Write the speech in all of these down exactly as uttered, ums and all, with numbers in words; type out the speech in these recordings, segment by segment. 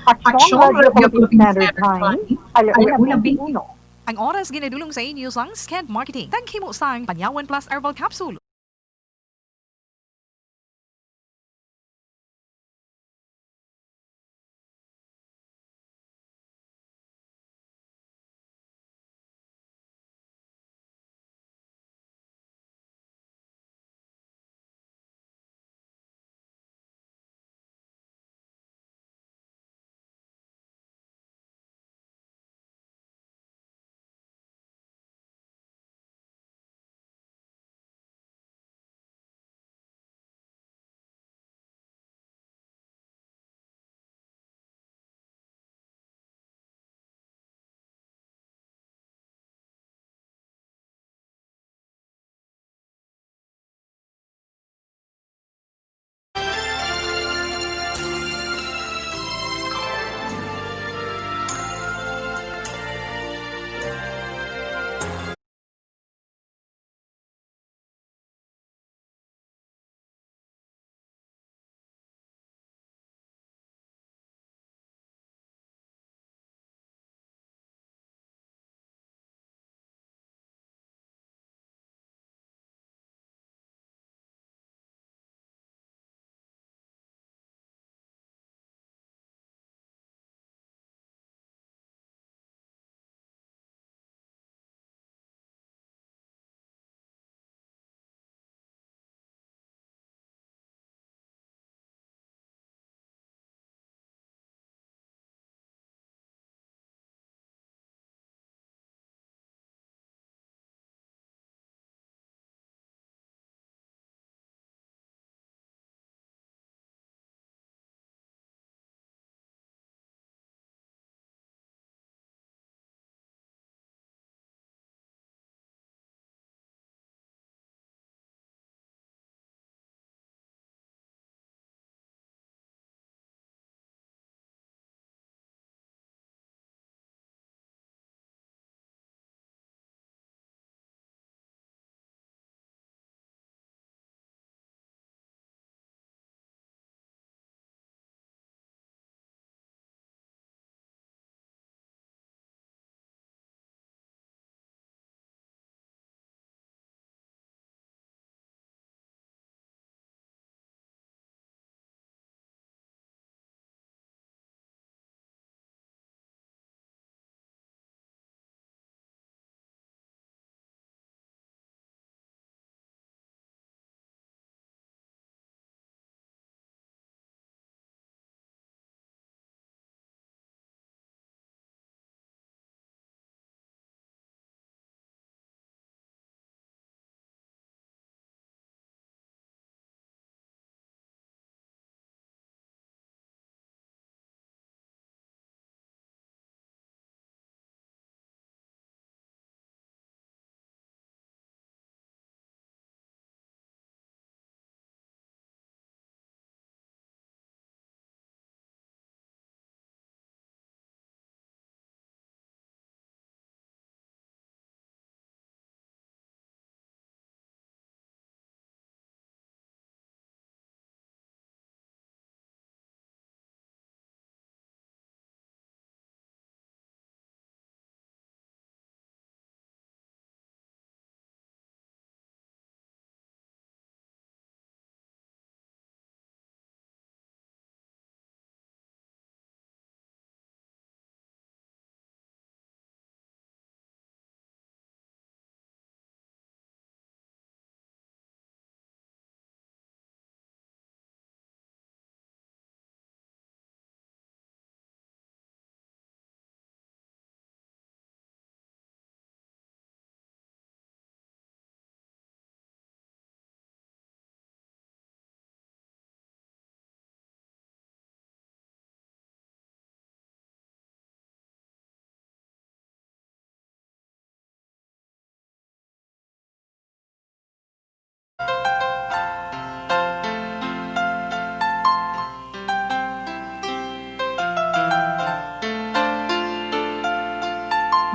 Aksyon, Radyo Philippine Standard Time, alauna twenty-one. Ang oras ginadulong sa inyo sang Sked Marketing. Taghimo sang Panyawan Plus Herbal Capsule.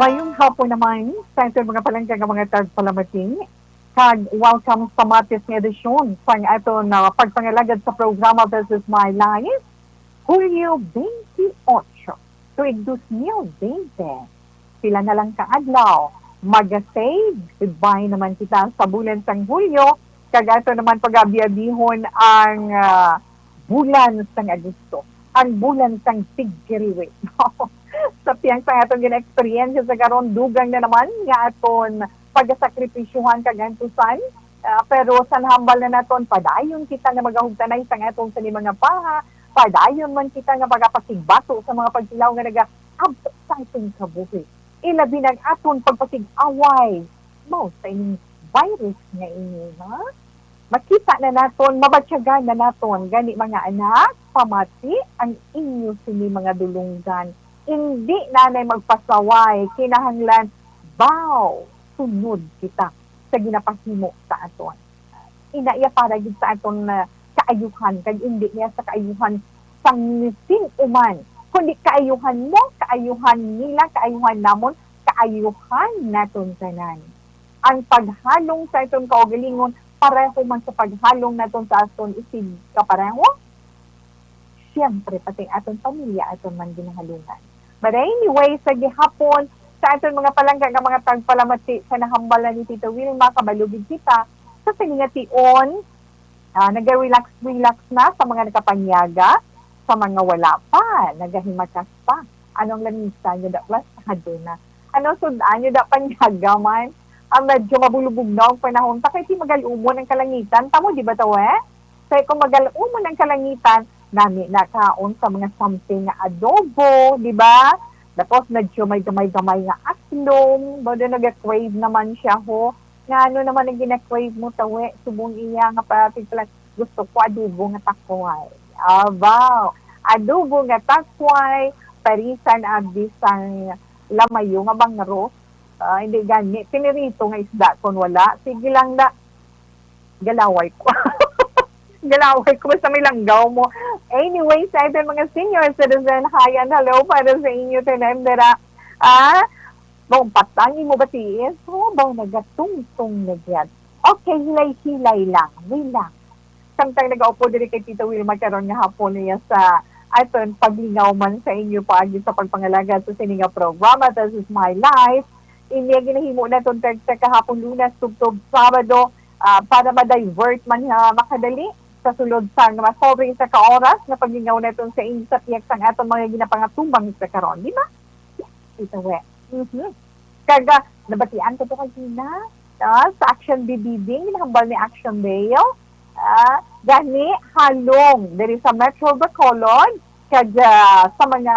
Mayong hapon naman sa aton mga palangga nga mga tagpalamati, kag welcome sa Martes nga edisyon sang aton, ah, pagpangalagad sa programa This Is My Life. Hulyo twenty-eight, tuig dos mil twenty. Pila na lang ka adlaw, maga-say goodbye naman kita sa bulan sang Hulyo, kag ato naman pag-abiabihon ang, ah, bulan sang Agosto, ang bulan sang tigkiriwi. Sa tiyang sa atong gina-experience sa karon, dugang na naman nga aton pagasakripisyohan kag antusan. Ah, pero sa nahambal na naton, padayon kita nga magahugtanay sang atong sini mga paha, padayon man kita nga magapakigbato sa mga pagtilaw nga nagaabot sa atong kabuhi. Ilabi na ang aton pagpakig-away mao sa ining virus nga ini, ha? Makita na naton, mabatyagan na naton, gani, mga anak, pamati ang inyo sini mga dulunggan. Indi nanay magpasaway, kinahanglan baw sunod kita sa ginapahimo sa aton. Ina iya para gid sa aton, ah, kaayuhan, kag indi niya sa kaayuhan sang sin-o man, kundi kaayuhan mo, kaayuhan nila, kaayuhan namon, kaayuhan naton tanan. Ang paghalong sa aton kaugalingon pareho man sa paghalong naton sa aton isigkapareho. Siyempre, pati aton pamilya aton man ginahalungan. But anyway, sa gihapon, sa aton mga palangga nga mga tagpalamati, sa nahambal na ni Tita Wilma, kabalo gid kita sa sini nga tion, ah, naga-relax-relax na sa mga nakapanyaga, sa mga wala pa, nagahimakas pa. Ano ang lamisa nyo da, plasado na? Ano sud-an nyo da, panyaga man? Ah, medyo mabulubog na ang panahon. Ta kay ti magal-umon ang kalangitan. Tamo, di ba, tawe? Kay kung magal-umon ang kalangitan, nami na kaon sa mga something nga adobo, di ba? Tapos medyo may gamay-gamay nga aslom, although naga-crave naman siya, ho. Nga ano naman ang gina-crave mo, tawe? Subong iya nga parati pala, gusto ko adobo nga takway. Abaw, adobo nga takway, parisan abi sang lamayo nga bangros. Ah, hindi gani, pinirito nga isda kon wala. Sige lang da, galaway ko. Galaway ko, basta may langgaw mo. Anyway, sa aton mga senior citizen, hi and hello para sa inyo tanan dira. Ah, kung patang imo batiis, oh, ba, nagatungtong na gyud. Okay, hilay-hilay lang, relax. Samtang nagaupod diri kay Tita Wilma karon nga hapon niya sa aton paglingaw man sa inyo paagi sa pagpangalagad sa sini nga programa, This Is My Life. Ini ang ginahimo naton kag sa kahapon, Lunes tubtob Sabado, ah, para ma-divert man nga makadali sa sulod sang mas sobre sa ka oras nga paglingaw naton sa inyo sa pihak sang aton mga ginapangatubang sa karon, di ba? Yes, Tita We. Mhm. Kag, ah, nabatian ko to kagina, ah, sa Action Bay Bidding, ginahambal ni Action Bay, ah, gani halong diri sa Metro Bacolod, kag, ah, sa mga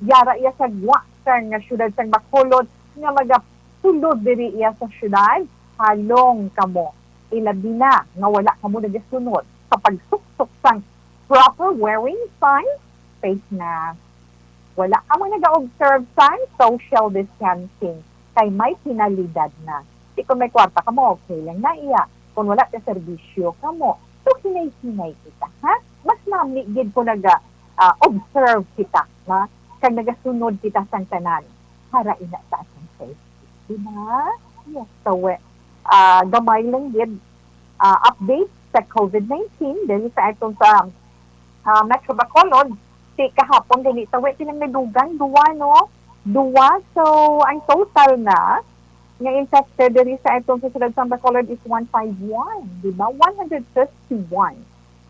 yara iya sa gwa sang syudad sang Bacolod nga magasulod diri iya sa syudad, halong kamo. Ilabi na nga wala kamo nagasunod sa pagsuksok sang proper wearing sang face mask. Wala kamo nag-observe sang social distancing kay may penalidad na. Di, kung may kwarta kamo, okay lang na iya. Kung wala ka serbisyo kamo, so hinay-hinay kita, ha? Mas nami gid ko naga, ah, observe kita, ha? Kag nagasunod kita sang tanan para ina sa atong safety. Di ba? Yes, so, we, ah, gamay lang gid, ah, update sa COVID nineteen diri sa aton sa, ah, Metro Bacolod. Si kahapon gani, tawi silang nadugang, duwa, no? Duwa. So, ang total na nga infected diri sa aton sa siyudad sa Bacolod is one five one, di ba? One hundred fifty-one.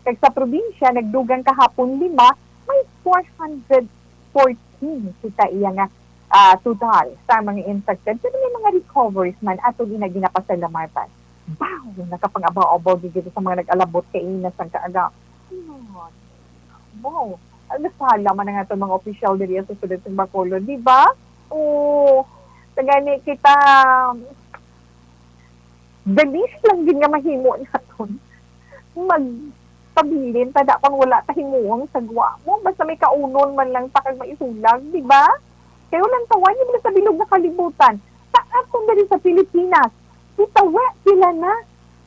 Kag sa probinsya, nagdugang kahapon lima, may four hundred fourteen kita iya nga, ah, total sa mga infected. Pero may mga recoveries man, aton ina ginapasalamatan. Baw, nakapang-abaw-abaw gid sa mga nag-alabot kay ina sang kaaga. Wow. Ang nasala man ang aton mga opisyal diri sa siyudad sa Bacolod, di ba? Oo. Tagani kita, galis lang gid nga mahimo naton. Magpabilin ta da kon wala ta himuon sa gwa mo. Basta may kaunon man lang ta kag maisulag, di ba? Kay walang tawa niyo sa bilog nga kalibutan. Sa aton diri sa Pilipinas, itawa sila na.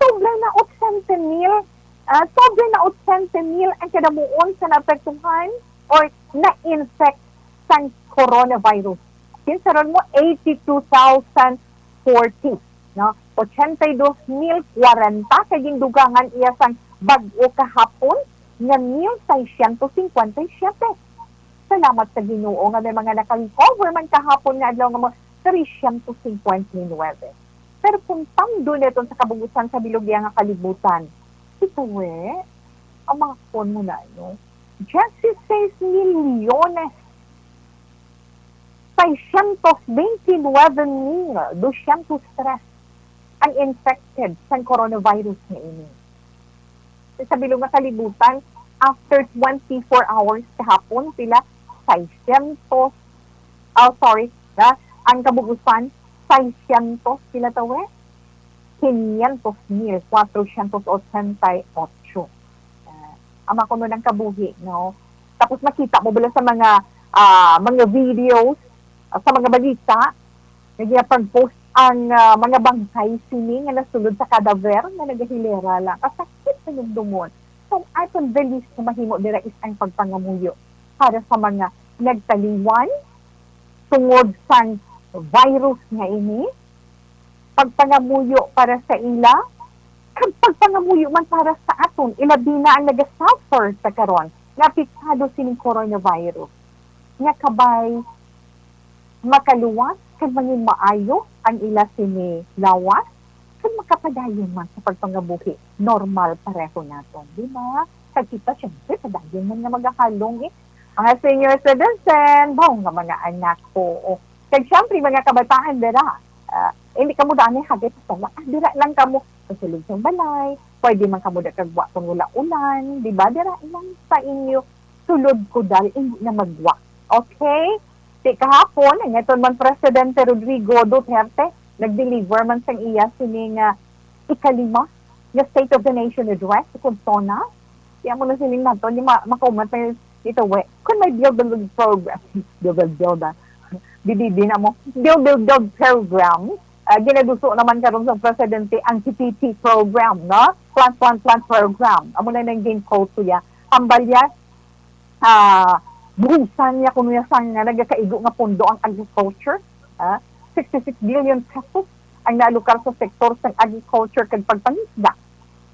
Sobra na otsenta mil, ah, sobra na otsenta mil ang kadamuon sa naapektuhan or na-infect sang coronavirus. Kinsa ron mo? Eighty-two thousand forty, no? Ochenta y dos mil kwarenta kay gindugangan iya sang bag-o kahapon, nga mil seiscientos cincuenta y siete. Salamat sa Ginoo nga may mga naka-recover man kahapon nga adlaw nga mga trescientos cincuenta y nuebe. Pero kung tamdo naton sa kabug-usan sa bilog iya nga kalibutan, ito eh, ang mga kon mo na, no? Dieciséis milyones seiscientos veintinueve mil doscientos tres ang infected sang coronavirus nga ini. Sa bilog nga kalibutan, after twenty-four hours kahapon, pila? Seiscientos, oh, sorry, na, ang kabug-usan, seiscientos, pila tawe? Quinientos mil cuatrocientos ochenta y ocho. Ah, ama ko nun ang kabuhi, no? Tapos makita mo bala sa mga, ah, mga videos, ah, sa mga balita, nga ginapag-post ang, ah, mga bangkay sini nga nasulod sa kadaver nga nagahilera lang. Kasakit sa dumdumon. So, aton the least nga mahimo dira is ang pagpangamuyo para sa mga nagtaliwan tungod sang virus nga ini, pagpangamuyo para sa ila, kag pagpangamuyo man para sa aton, ilabi na ang nagasuffer sa karon nga apektado sining coronavirus, nga kabay makaluwas kag mangin maayo ang ila sini lawas, kag makapadayon man sa pagpangabuhi normal pareho naton, di ba? Kag kita, syempre, padayon man nga magahalong, eh. Mga senior citizen, baw nga mga anak, oo. Kag syempre, mga kabataan dira, ah, hindi kamo dani hagit sa sala. Ah, dira lang kamo sa sulod sang balay. Pwede man kamo da kagwa kung wala ulan, di ba? Dira lang sa inyo sulod kudal, hindi na magwa. Okay? Ti kahapon, ang aton man Presidente Rodrigo Duterte, nag-deliver man sang iya sini nga ikalima nga State of the Nation Address sa Kuntona. Kaya mo na siling nato, ni ma makaumat na ito, we. Kung may build, build, build program, build, build, build, ah. Bibibi na mo, build, build, build program, ah, ginagusto naman karon sa presidente ang P P P program, no? Plant, plant, plant program. Amo na nang game code, kuya. Ang balya, ah, buhusan niya kuno niya sang nga nagakaigo nga pondo ang agriculture, ah, sixty-six billion pesos ang naalokar sa sektor sang agriculture kag pagpangisda.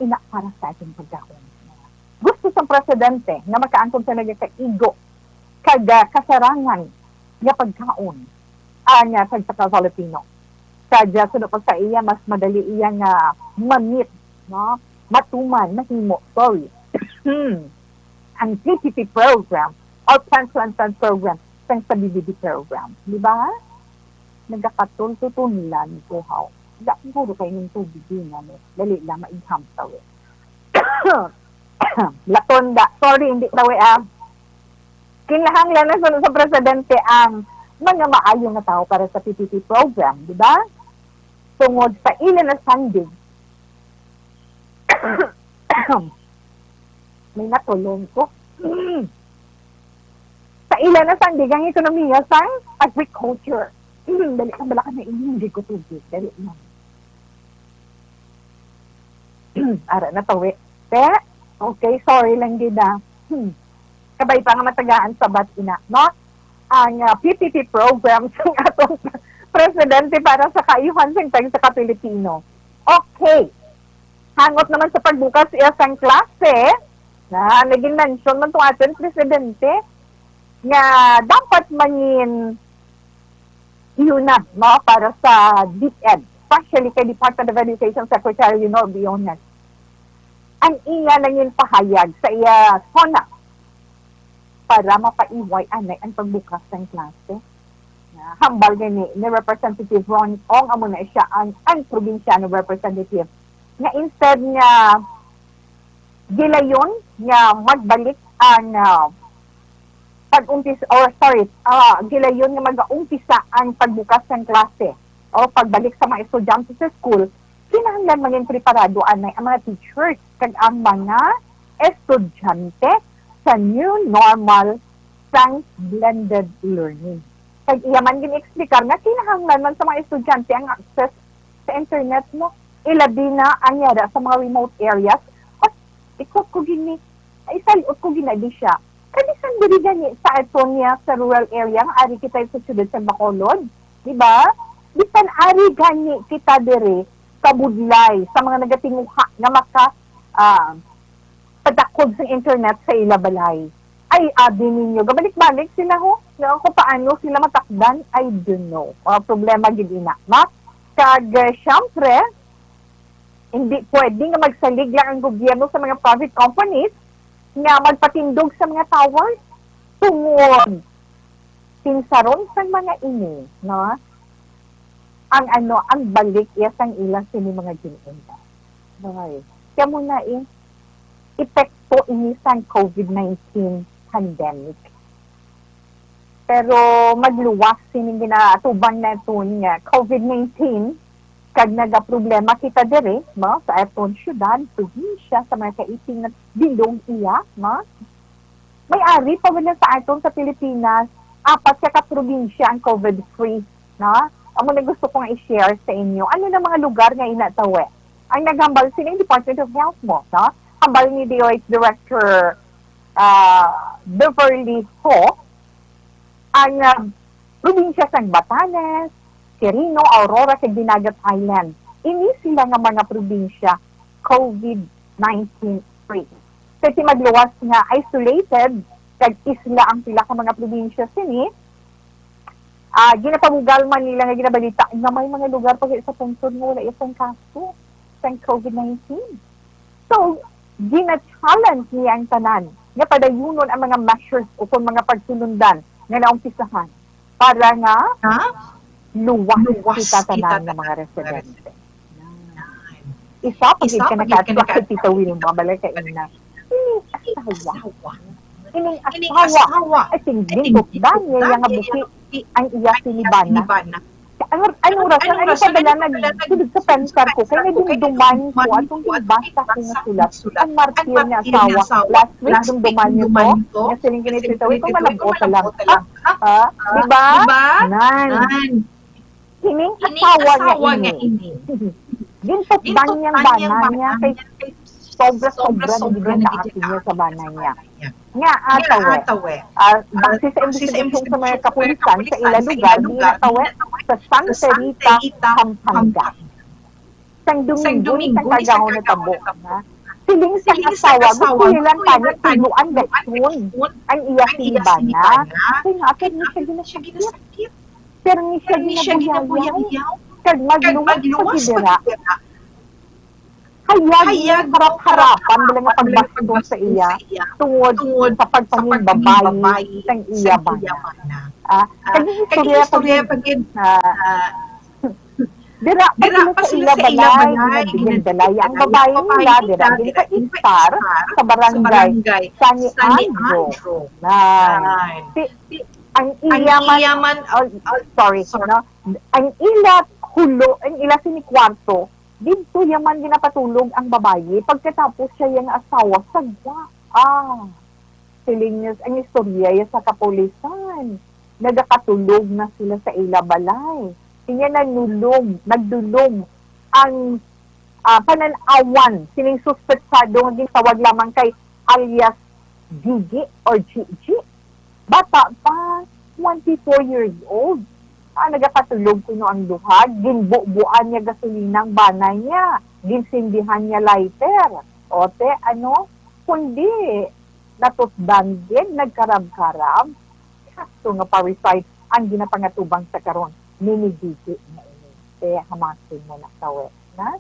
Ina para sa ating pagkaon. Gusto sang presidente nga makaangkon sa nagakaigo kag, ah, kasarangan nga pagkaon ang, ah, tagsa ka Filipino. Kag, ah, suno pa sa iya, mas madali iya nga ma-meet, no? Matuman, mahimo, sorry. Hmm. Ang P P P program or Plan Plan Plan program sang sa B B B program. Di ba? Nagakatultutunlan ko, haw. Wala siguro kayo ng tubig din, ano? Dali lang, maigham ka, eh. Latonda. Sorry, hindi daw, eh, ah. Kinahanglan na sa, sa presidente ang mga maayo nga tao para sa P P P program, di ba? Tungod sa ila na sandig, may natulong ko. Sa ila na sandig ang ekonomiya sang agriculture. Dali ka, bala ka na, hindi ko tubig. Dali lang. Ara na tawi. Te, okay, sorry lang gid, ah. Hmm. Kabay pa nga matagaan sa bat ina, no? Ang, ah, P P P program sa atong presidente para sa kaayuhan sing tagsa ka Pilipino. Okay. Hangot naman sa pagbukas iya sang klase, na naging mention man tong aton presidente, nga dapat mangin ihunab, no, para sa DepEd, especially kay Department of Education Secretary Leonor Briones. Ang iya nangin pahayag sa iya SONA para mapaiway anay ang pagbukas sang klase. Nga, hambal gani ni Representative Ronnie Ong, amo na siya ang, ang probinsyano representative, nga instead nga gilayon nga magbalik ang, ah, pag-umpis-, or sorry, ah, gilayon nga mag-umpisa ang pagbukas sang klase o pagbalik sa mga estudyante sa school, kinahanglan mangin preparado anay ang mga teachers kag ang mga estudyante sa new normal sang blended learning. Kag iya man gin-explicar nga kinahanglan man sa mga estudyante ang access sa internet, no? Ilabi na ang yara sa mga remote areas. At ikot ko gini, isal-ot ko gina di siya. Kay bisan diri gani sa aton niya sa rural area, nga ari kita sa siyudad sa Bacolod, di ba? Bisan ari gani kita diri kabudlay sa mga nagatinguha nga maka, ah, padako sa internet sa ila balay. Ay, abi ninyo, gabalik-balik sila, ho. Nga kung paano sila matakdan, I don't know. Ah, problema gid ina, no? Kag, eh, syempre, hindi pwede nga magsalig lang ang gobyerno sa mga private companies nga magpatindog sa mga towers tungod kinsaron sang mga ini, no? Ang ano, ang balik iya sang ilang sini mga gin-una. Okay. Kaya mo na eh, epekto ini sang COVID nineteen pandemic. Pero magluwas sining ginaatubang naton nga COVID nineteen, kag nagaproblema kita diri, no, sa aton syudad, probinsya, sa mga kaiting nga bilog iya, no? May ari pa wala sa aton sa Pilipinas, apat ka, ka probinsya ang COVID free, no? Amo na gusto kong i-share sa inyo. Ano na mga lugar nga ina tawe? Ang naghambal sining Department of Health mo, no? Hambal ni D O H Director, ah, Beverly Ho, ang, ah, probinsya sang Batanes, Quirino, Aurora, kag Dinagat Island. Ini sila nga mga probinsya COVID nineteen free. Sa ti magluwas nga isolated kag isla ang pila ka mga probinsya sini, ah, ginapabugal man nila nga ginabalita nga may mga lugar pa sa pungsod nga wala isang kaso sang COVID nineteen. So, gina-challenge niya ang tanan nga padayunon ang mga measures o kung mga pagsulundan nga naumpisahan para nga Ha? luwas Luwas kita kita tanan nga tanan mga nga residente. Isa pa gid ka naka-attract sa Tita Wilma, balay ka ina. Ining asawa. Ining asawa. Ay, tinggin ko, Daniel, yang abuki, ang iya sinibana. Ang, ang oras lang, ano pa bala nagsulod sa pensar ko, kay nadumduman ko atong ginbasa ko nga sulat, ang martir nga asawa. Last week, dumduman niyo to, nga siling gini, Tita Wilma, malabot ka lang. Ha? Ha? Di ba? Nan. Kining asawa nga ini. Gintukdan niya ang bana niya kay sobra-sobra na gid ang akin niya sa bana niya. Nga ataw eh. Ah, base sa imbestigasyon sa mga kapulisan sa ila lugar, ginataw eh sa Santa Rita, Pampanga. Sang Domingo ni sang kagahon natabo. Siling sang asawa, gusto niya lang tani tuloan dayon ang iya sinibana. Kay nga, pero ni siya ginasakit. Pero ni siya ginabuyaw. Kag magluwas pa gid dira. Hayag niya harap-harapan bala nga pagbastos sa iya tungod sa pagpanginbabayi sang iya bana. Ah, kag istorya pa gid, ah, dira pa sila sa ila balay, ginadalaya ang babayi nila dira, dira sa Istar, sa barangay San Leandro. Nan. Si, ang iya man, oh, oh, sorry, no? Ang ila hulo, ang ila sini kwarto, didto ya man ginapatulog ang babayi, pagkatapos siya yang asawa sa gwa. Ah, siling niya ang istorya ya sa kapulisan. Nagakatulog na sila sa ila balay. Iya nanulog, nagdulog ang, ah, panan-awan sining suspetsado nga gintawag lamang kay alias Gigi or Gigi. Bata pa, twenty-four years old. Ah, nagakatulog kuno ang duha, ginbubuan niya gasolina ang bana niya, ginsindihan niya lighter. O, te, ano? Kundi, natutdan gid, nagkarab-karab. Sakto nga pa-recite ang ginapangatubang sa karon, minigigi na ini. Te, hamason mo na, kawe, na?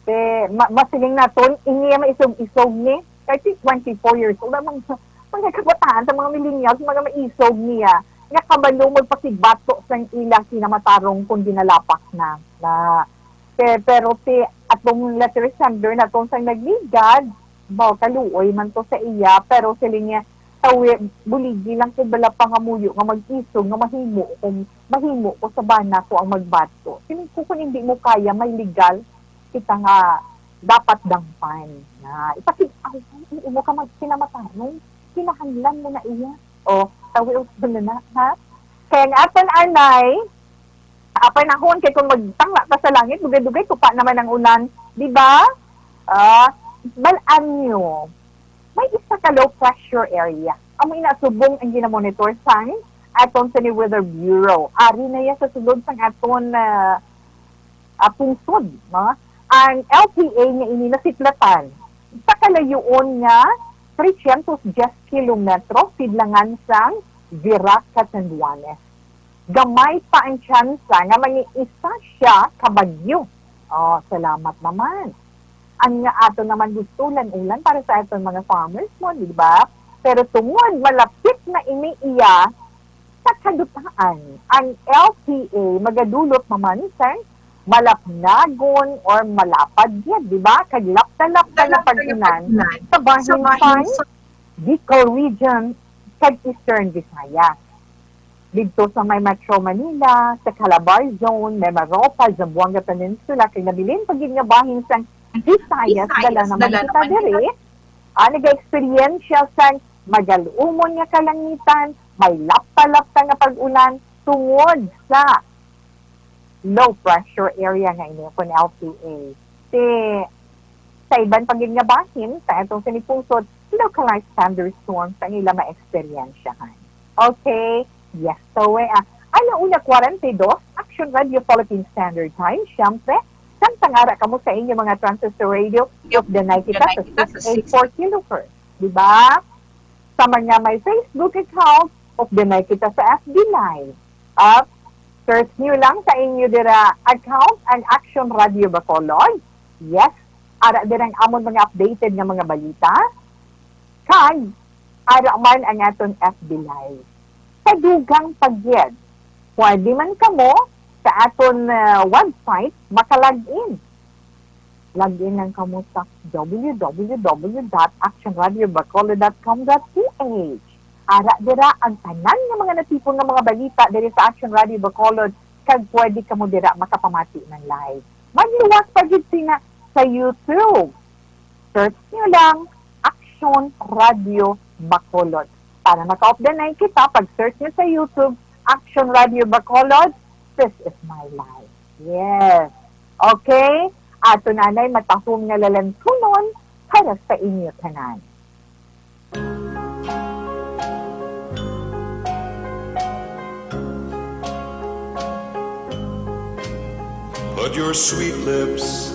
Te, ma-, masiling naton, ini ang maisog-isog ni, kay si twenty-four years old, ang mga, mga kabataan sa mga millennials, mga maisog niya, nga kabalo magpakibato sang ila kinamatarong kung ginalapak na. Na, te, pero ti atong letter sender naton sang nagligad, ba, kaluoy man to sa iya, pero siling niya, tawi, buligi lang ko bala pangamuyo nga mag-isog nga mahimo ko, mahimo ko sa bana ko ang magbato. Siling ko, kung hindi mo kaya, may legal kita nga dapat dangpan. Na, ipakig-, ay, imo ka mag-, kinamatarong, kinahanglan mo na iya. O, tawi, o, na, ha? Kaya nga, aton anay, ah, panahon kay kung magtangla ta sa langit, dugay-dugay tupa naman ang ulan, di ba? Ah, bal-an nyo, may isa ka low pressure area. Amo ina subong ang ginamonitor sang aton sa Weather Bureau. Ari na iya sa sulod sang aton, ah, ah, pungsod, no? Ang L P A nga ini nasiplatan sa kalayoon nga trescientos diez kilometro sidlangan sang Virac, Catanduanes. Gamay pa ang tsansa nga mangiisa sia ka bagyo. Oh, salamat naman. Ang nga ato naman gusto, ulan-ulan para sa aton mga farmers mo, di ba? Pero tungod malapit na ini iya sa kadutaan, ang L T A magadulot naman sang malapnagon or malapad gid, di ba? Kag lapta-lapta nga pag-ulan sa bahin sang Bicol Region kag Eastern Visayas. Didto sa may Metro Manila, sa Calabar Zone, Mimaropa, Zamboanga Peninsula, kag nabilin pa gid nga bahin sang Visayas, dala naman kita diri. Ah, nag-eksperyensya sang magal-umon nga kalangitan, may lapta-lapta nga pag-ulan tungod sa low pressure area nga ini kon L T A. Si, sa iban pa gid nga bahin sa atong sinipungsod, localized thunderstorms ang ila maeksperiensyahan. Okay? Yes, so, eh, ah, ala una kwarenta y dos, Action Radio Philippine Standard Time, siyempre, samtang ara kamo sa inyo mga transistor radio, updanay kita sa six eight four kilohertz. Di ba? Sa mga may Facebook account, updanay kita sa F B Live. At search niyo lang sa inyo dira account ang Action Radio Bacolod. Yes, ara dira ang amon mga updated nga mga balita. Kag ara man ang aton F B Live. Sa dugang pa gid, pwede man kamo sa aton, ah, website maka-log-in. Log-in lang kamo sa W W W dot action radio bacolod dot com dot P H. Ara dira ang tanan nga mga natipon nga mga balita diri sa Action Radio Bacolod, kag pwede kamo dira makapamati man live. Magluwas pa gid sina sa YouTube. Search niyo lang Action Radio Bacolod. Para maka-updanay kita, pag-search niyo sa YouTube, Action Radio Bacolod, this is my life. Yes. Okay? Ato nanay matahom nga lalantunon para sa inyo tanan. Put your sweet lips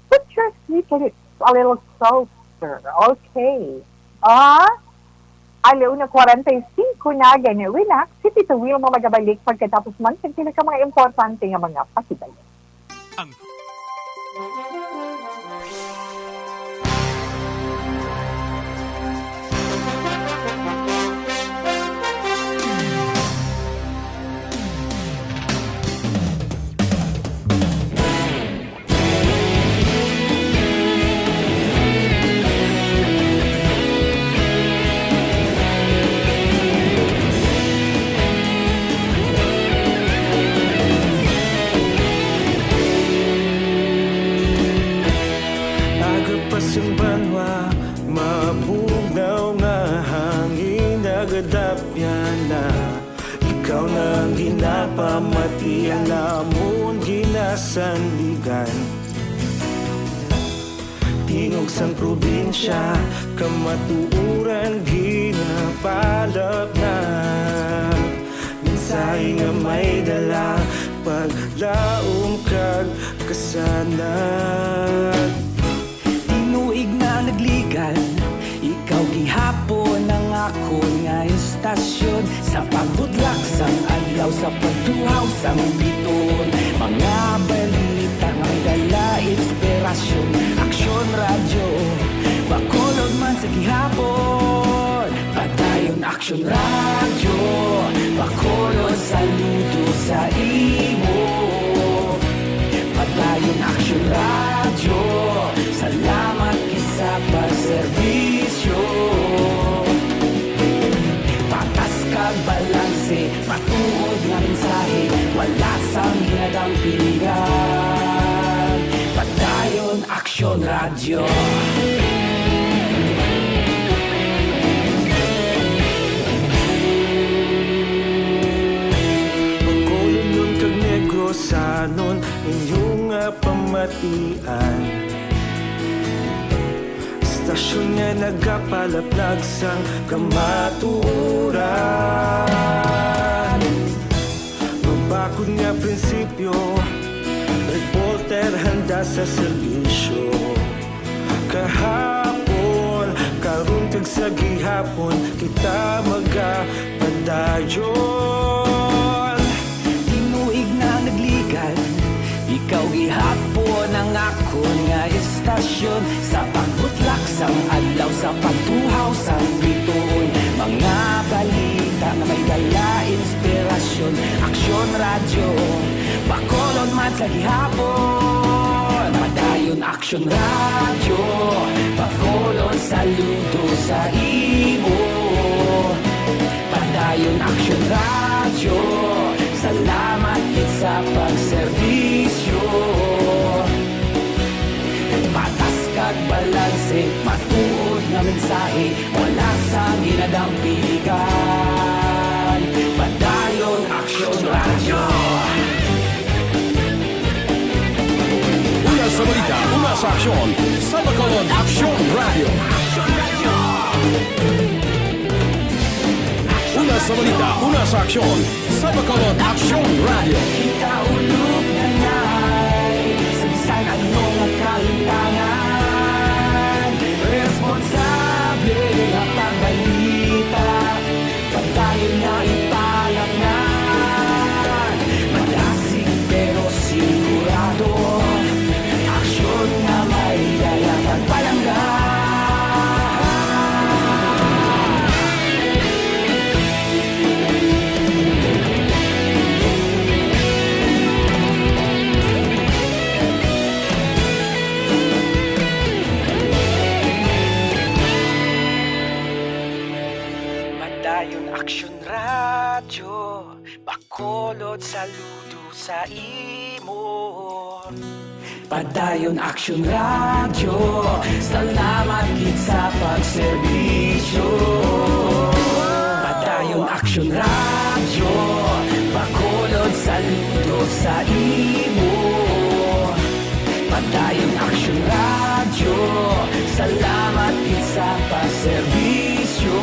Put your sweet lips a little closer. Okay. Ah, ala una kwarenta y singko na, gani relax. Si Tito Wilma magabalik pagkatapos man sa pila ka mga importante nga mga pakibalo. Ang Yana, ikaw na ang ginapamatian namon ginasandigan. Tingog sang probinsya, kamatuoran ginapalapnag. Mensahe nga may dala, paglaom kag kasanag. Tinuig na nagligan, ikaw gihapon ang akon nga istasyon. Sa pagbudlak sang adlaw, sa pagtuhaw sang bituon, mga balita nga may dala inspirasyon. Aksyon Radyo, Bacolod man sa gihapon. Padayon Aksyon Radyo, Bacolod, saludo sa imo. Padayon Aksyon Radyo, salamat gid sa pagserbisyo. Patas kag balanse, matuod nga mensahe, wala sang ginadampigan. Padayon Aksyon Radyo. Bacolodnon kag Negrosanon, inyo nga pamatian. Istasyon nga nagapalaplag sang kamatuoran. Mabakod nga prinsipyo, reporter handa sa serbisyo. Kahapon, karon kag sa gihapon, kita magapadayon. Tinuig na nagligan, ikaw gihapon ang akon nga istasyon. Sa pagbutlak sang adlaw, sa pagtuhaw sang bituon, mga balita nga may dala inspirasyon. Aksyon Radyo, Bacolod man sa gihapon. Padayon Aksyon Radyo, Bacolod, saludo sa imo. Padayon Aksyon Radyo, salamat gid sa pagserbisyo. Patas kag balanse, matuod nga mensahe, wala sang ginadampigan. Padayon Aksyon Radyo. Una sa balita, una sa aksyon, sa Bacolod Aksyon Radyo. Una sa balita, una sa aksyon, sa Bacolod Aksyon Radyo. Kaulog na ngay, sa bisan ano nga kahitangan, responsable nga pagbalita. Padayon nga ipalapngan, madasig pero sigurado. Aksyon nga may dala kag palangga. Padayon Aksyon Radyo, Bacolod, saludo sa imo. Padayon Aksyon Radyo, salamat gid sa pagserbisyo. Padayon Aksyon Radyo, Bacolod, saludo sa imo. Padayon Aksyon Radyo, salamat gid sa pagserbisyo.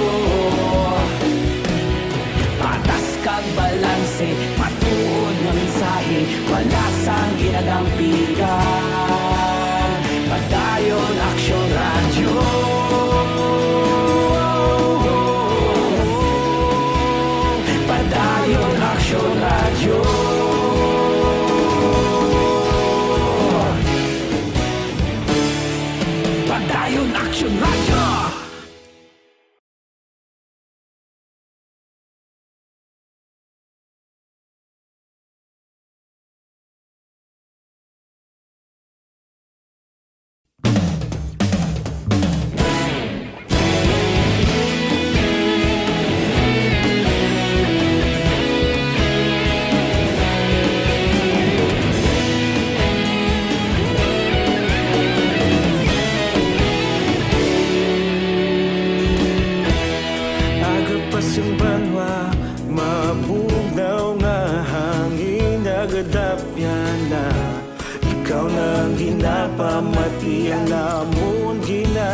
Patas kag balanse, matuod nga mensahe, wala sang ginadampigan. Padayon Aksyon Radyo. Padayon Aksyon Radyo. Padayon Aksyon Radyo.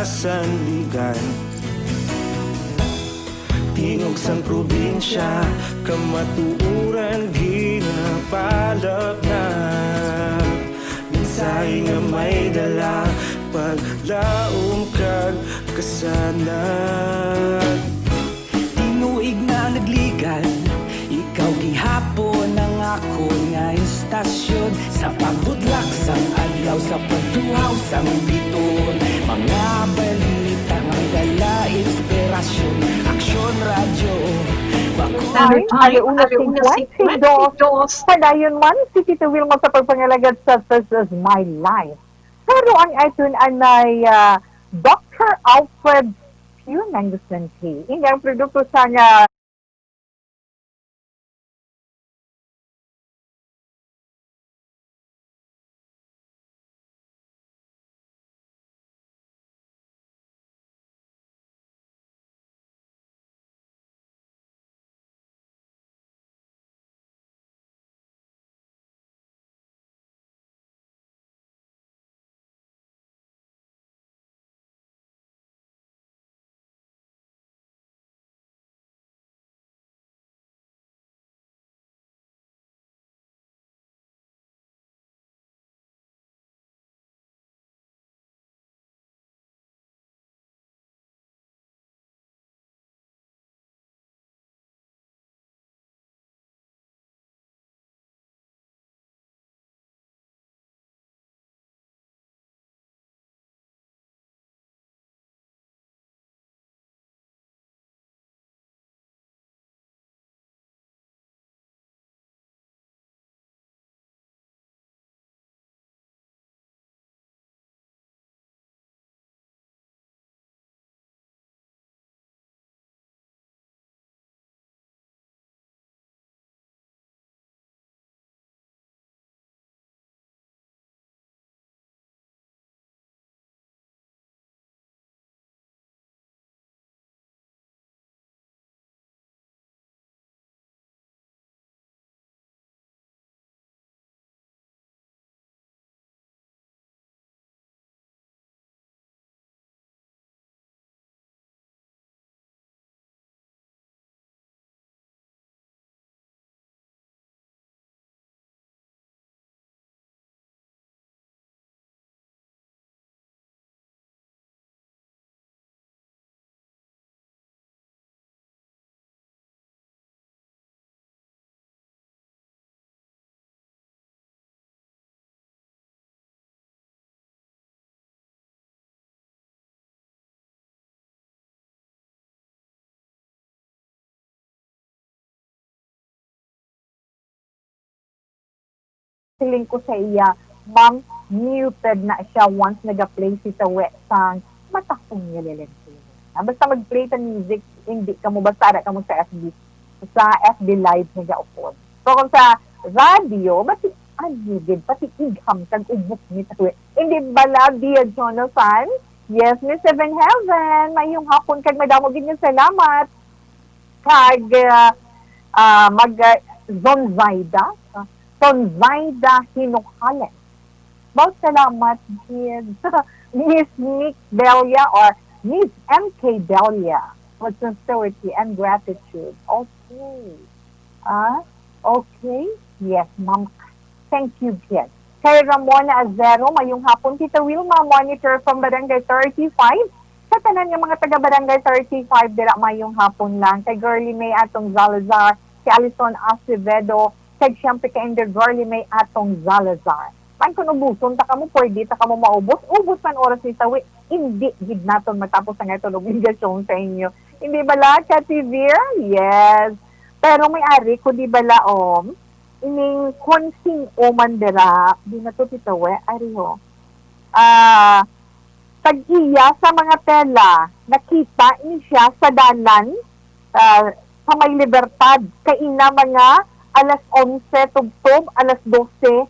Sandigan. Tingog sang probinsya, kamatuoran ginapalapnag. Mensahe nga may dala, paglaom kag kasanag. Tinuig na nagligan, ikaw gihapon ang akon nga istasyon. Sa pagbudlak sang adlaw, sa pagtuhaw sang biton, mga balita nga may dala inspirasyon. Aksyon Radyo, Bacolod. Ay, alauna singkwenta y dos. Padayon man si Tita Wilma sa pagpangalagad sa This Is My Life. Pero ang aton anay, ah, Doctor Alfred Pugh Nangusente. Ini ang produkto sa nga Siling ko sa iya, "Ma'am, muted na siya once nag-play si Tawe sang matakong nililintili." Ah, basta mag-play ta music, hindi kamo basta ara kamo sa F B, sa F B Live nga gaupod. So, kung sa radyo, bati, ano gid, pati igham kag ubok ni Tawe. Hindi bala, Dia Jonathan? Yes, Miss Seven Heaven, mayong hapon kag madamo gid nga salamat. Kag, ah, ah, mag, ah, Zonzaida, ah, Zonzaida Hinojalen. Wow, salamat gid. Miss Nick Delia or Miss M K Delia, with sincerity and gratitude. Okay. Ah, okay. Yes, ma'am. Thank you, Jen. Kay Ramona Azero, mayong hapon, Tita Wilma, monitor from Barangay thirty-five. Sa tanan nga mga taga Barangay thirty-five dira, mayong hapon lang. Kay Girly May Atong Zalazar, kay Alison Acevedo, kay siyempre kay Ender Girly May Atong Zalazar. Man, kung ubuson ta kamo, pwede ta kamo maubos. Ubos man oras ni Tawi, hindi gid naton matapos ang aton obligasyon sa inyo. Hindi bala, Kati Vir? Yes. Pero may ari ko, di bala, om? Ining kon sin-o man dira, di na to titawe, ari ho. Ah, tag-iya sa mga tela, nakita ni siya sa dalan, ah, sa may Libertad, kaina mga alas onse tubtob, alas dose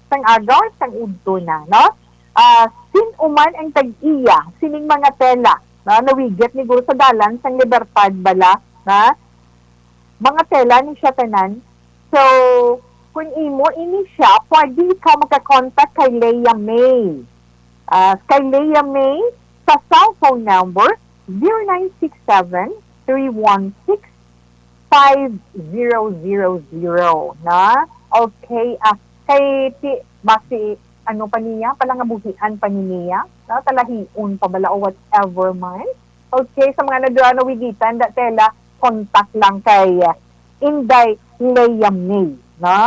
sang agaw, sang udto na, no? Ah, sin-o man ang tag-iya sining mga tela, no? Nawigit ni guro sa dalan sang Libertad bala, na mga tela ni siya tanan. So, kung imo ini siya, pwede ikaw magka-contact kay Leia May. Ah, kay Leia May, Sa cellphone number, zero nine six seven, three one six, five zero zero zero, na? Okay, ah, kay ti, basi, ano pa niya, palangabuhian pa ni niya, na? Talahion pa bala o whatever man. Okay, sa mga nadura nawigitan, da tela, contact lang kay, ah, Inday Lea May, no?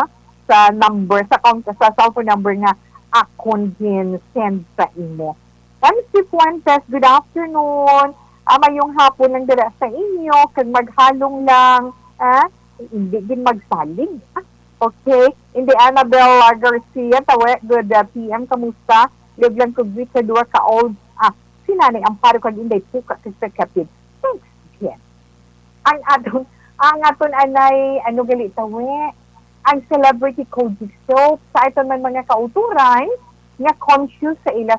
Sa number, sa con-, sa cellphone number nga akon gin-send sa imo. M C Fuentes, good afternoon. Ah, mayong hapon lang dira sa inyo, kag maghalong lang, ah, hindi gid magsalig. Ah, okay. Inday Annabel, ah, Garcia, tawe, good, ah, P M, kamusta? Liog lang ko greet sa duha ka old, ah, si Nanay Amparo kag Inday Puka kag sa kapit. Thanks, Jen. Ang aton, ang aton anay, ano gali tawe? Ang celebrity Kojic soap sa aton man mga kauturan nga conscious sa ila.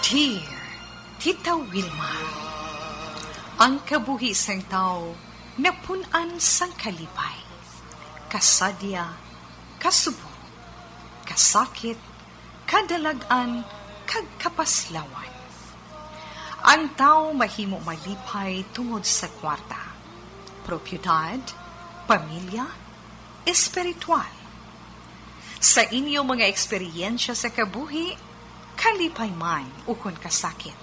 Dear Tita Wilma, ang kabuhi sang tawo napun-an sang kalipay, kasadya, kasubo, kasakit, kadalag-an, kag kapaslawan. Ang tawo mahimo malipay tungod sa kwarta, propiedad, pamilya, espiritual. Sa inyo mga eksperyensya sa kabuhi, kalipay man ukon kasakit,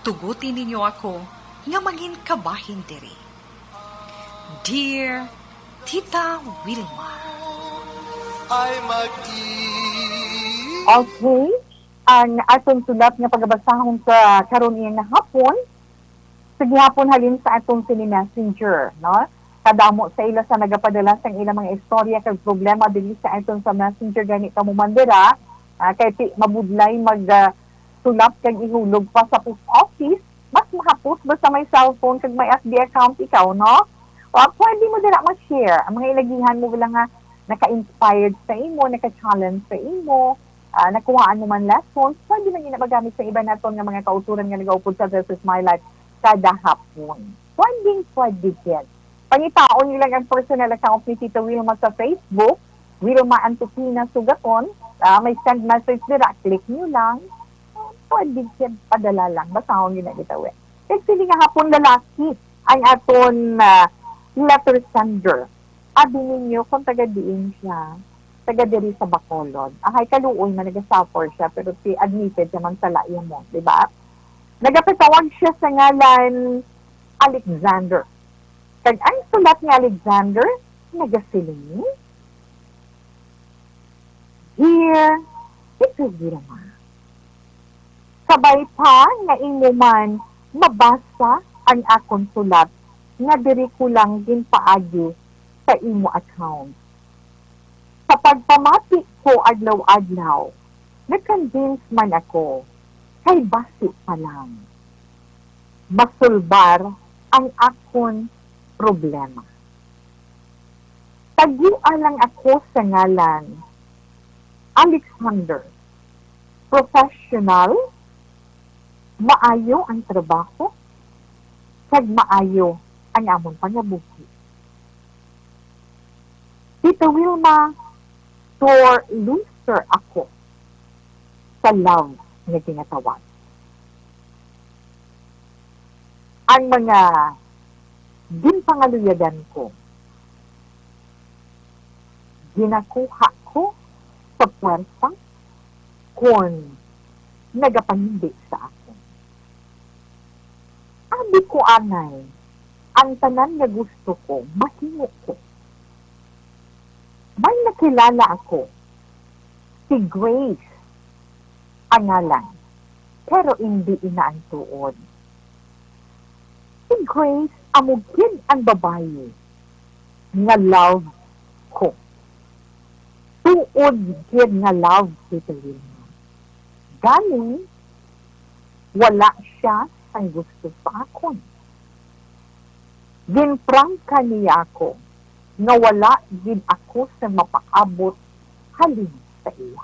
tuguti ninyo ako nga mangin kabahin diri. Dear Tita Wilma. Ay mag-i- Okay, ang aton sulat nga pagabasahon sa karon nga hapon, sa gihapon halin sa aton sini messenger, no? Kadamo sa ila sa nagapadala sang ilang mga istorya kag problema diri sa aton sa messenger, gani kamo man dira, ah, kay ti-, mabudlay mag, ah, sulat kag ihulog pa sa post office, mas mahapos basta may cellphone kag may F B account ikaw, no? O, pwede mo dira ma-share ang mga ilagihan mo lang nga naka-inspired sa imo, naka-challenge sa imo, ah, nakuhaan mo man lessons, pwede man yun na magamit sa iba naton nga mga kauturan nga nagaupod sa This Is My Life kada hapon. Pwedeng pwede din. Pangitaon niyo lang ang personal account ni Tita Wilma sa Facebook, Wilma Antupina Sugaton. Ah, may send message dira, click niyo lang. Pwede siya padala lang. Basahon yun na gitawi. Kag sini nga hapon lalaki ang aton, ah, letter sender. Abi ninyo kung taga diin siya? Taga diri sa Bacolod. Ahay, kaluoy man, naga-suffer siya, pero si admitted siya man sa layo mo, di ba? Nagapatawag siya sa ngalan Alexander. Kag ang sulat ni Alexander, nagasiling, Dear Tito Vilma, kabay pa nga imo man mabasa ang akon sulat nga diri ko lang ginpaagi sa imo account. Sa pagpamati ko adlaw-adlaw, na-convince man ako, kay basi pa lang. masulbar ang akon problema. Tagoa lang ako sa ngalan Alexander. Professional, maayo ang trabaho, kag maayo ang amon pangabuhi. Tita Wilma, sore loser ako sa love nga ginatawag. Ang mga ginpangaluyagan ko, ginakuha ko sa puwersa kon nagapangindi sa akon. Abi ko anay, ang tanan nga gusto ko, mahimo ko. May nakilala ako, si Grace ang ngalan, pero indi ina ang tuod. Si Grace amo gid ang babayi nga love ko. Tuod gid nga love, Tita Wilma. Gani, wala sia sang gusto sa akon. Ginprangka niya ako nga wala gid ako sang mapaabot halin sa iya.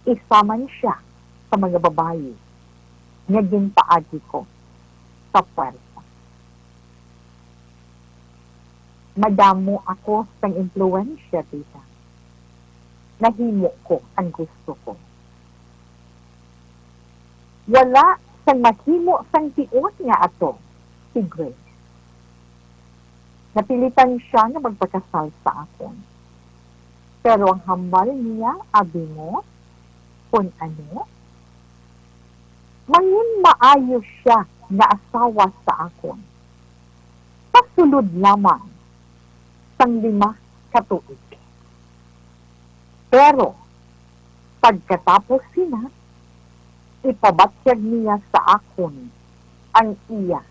Isa man sia sa mga babayi nga ginpaagi ko sa puwersa. Madamo ako sang impluwensya, tita. Nahimo ko ang gusto ko. Wala sang mahimo sang tion nga ato si Grace. Napilitan sia nga magpakasal sa akon. Pero ang hambal niya, abi mo, kun ano, mangin maayo sia nga asawa sa akon. Pasulod lamang sang lima ka tuig. Pero pagkatapos sina, ipabatyag niya sa akon ang iya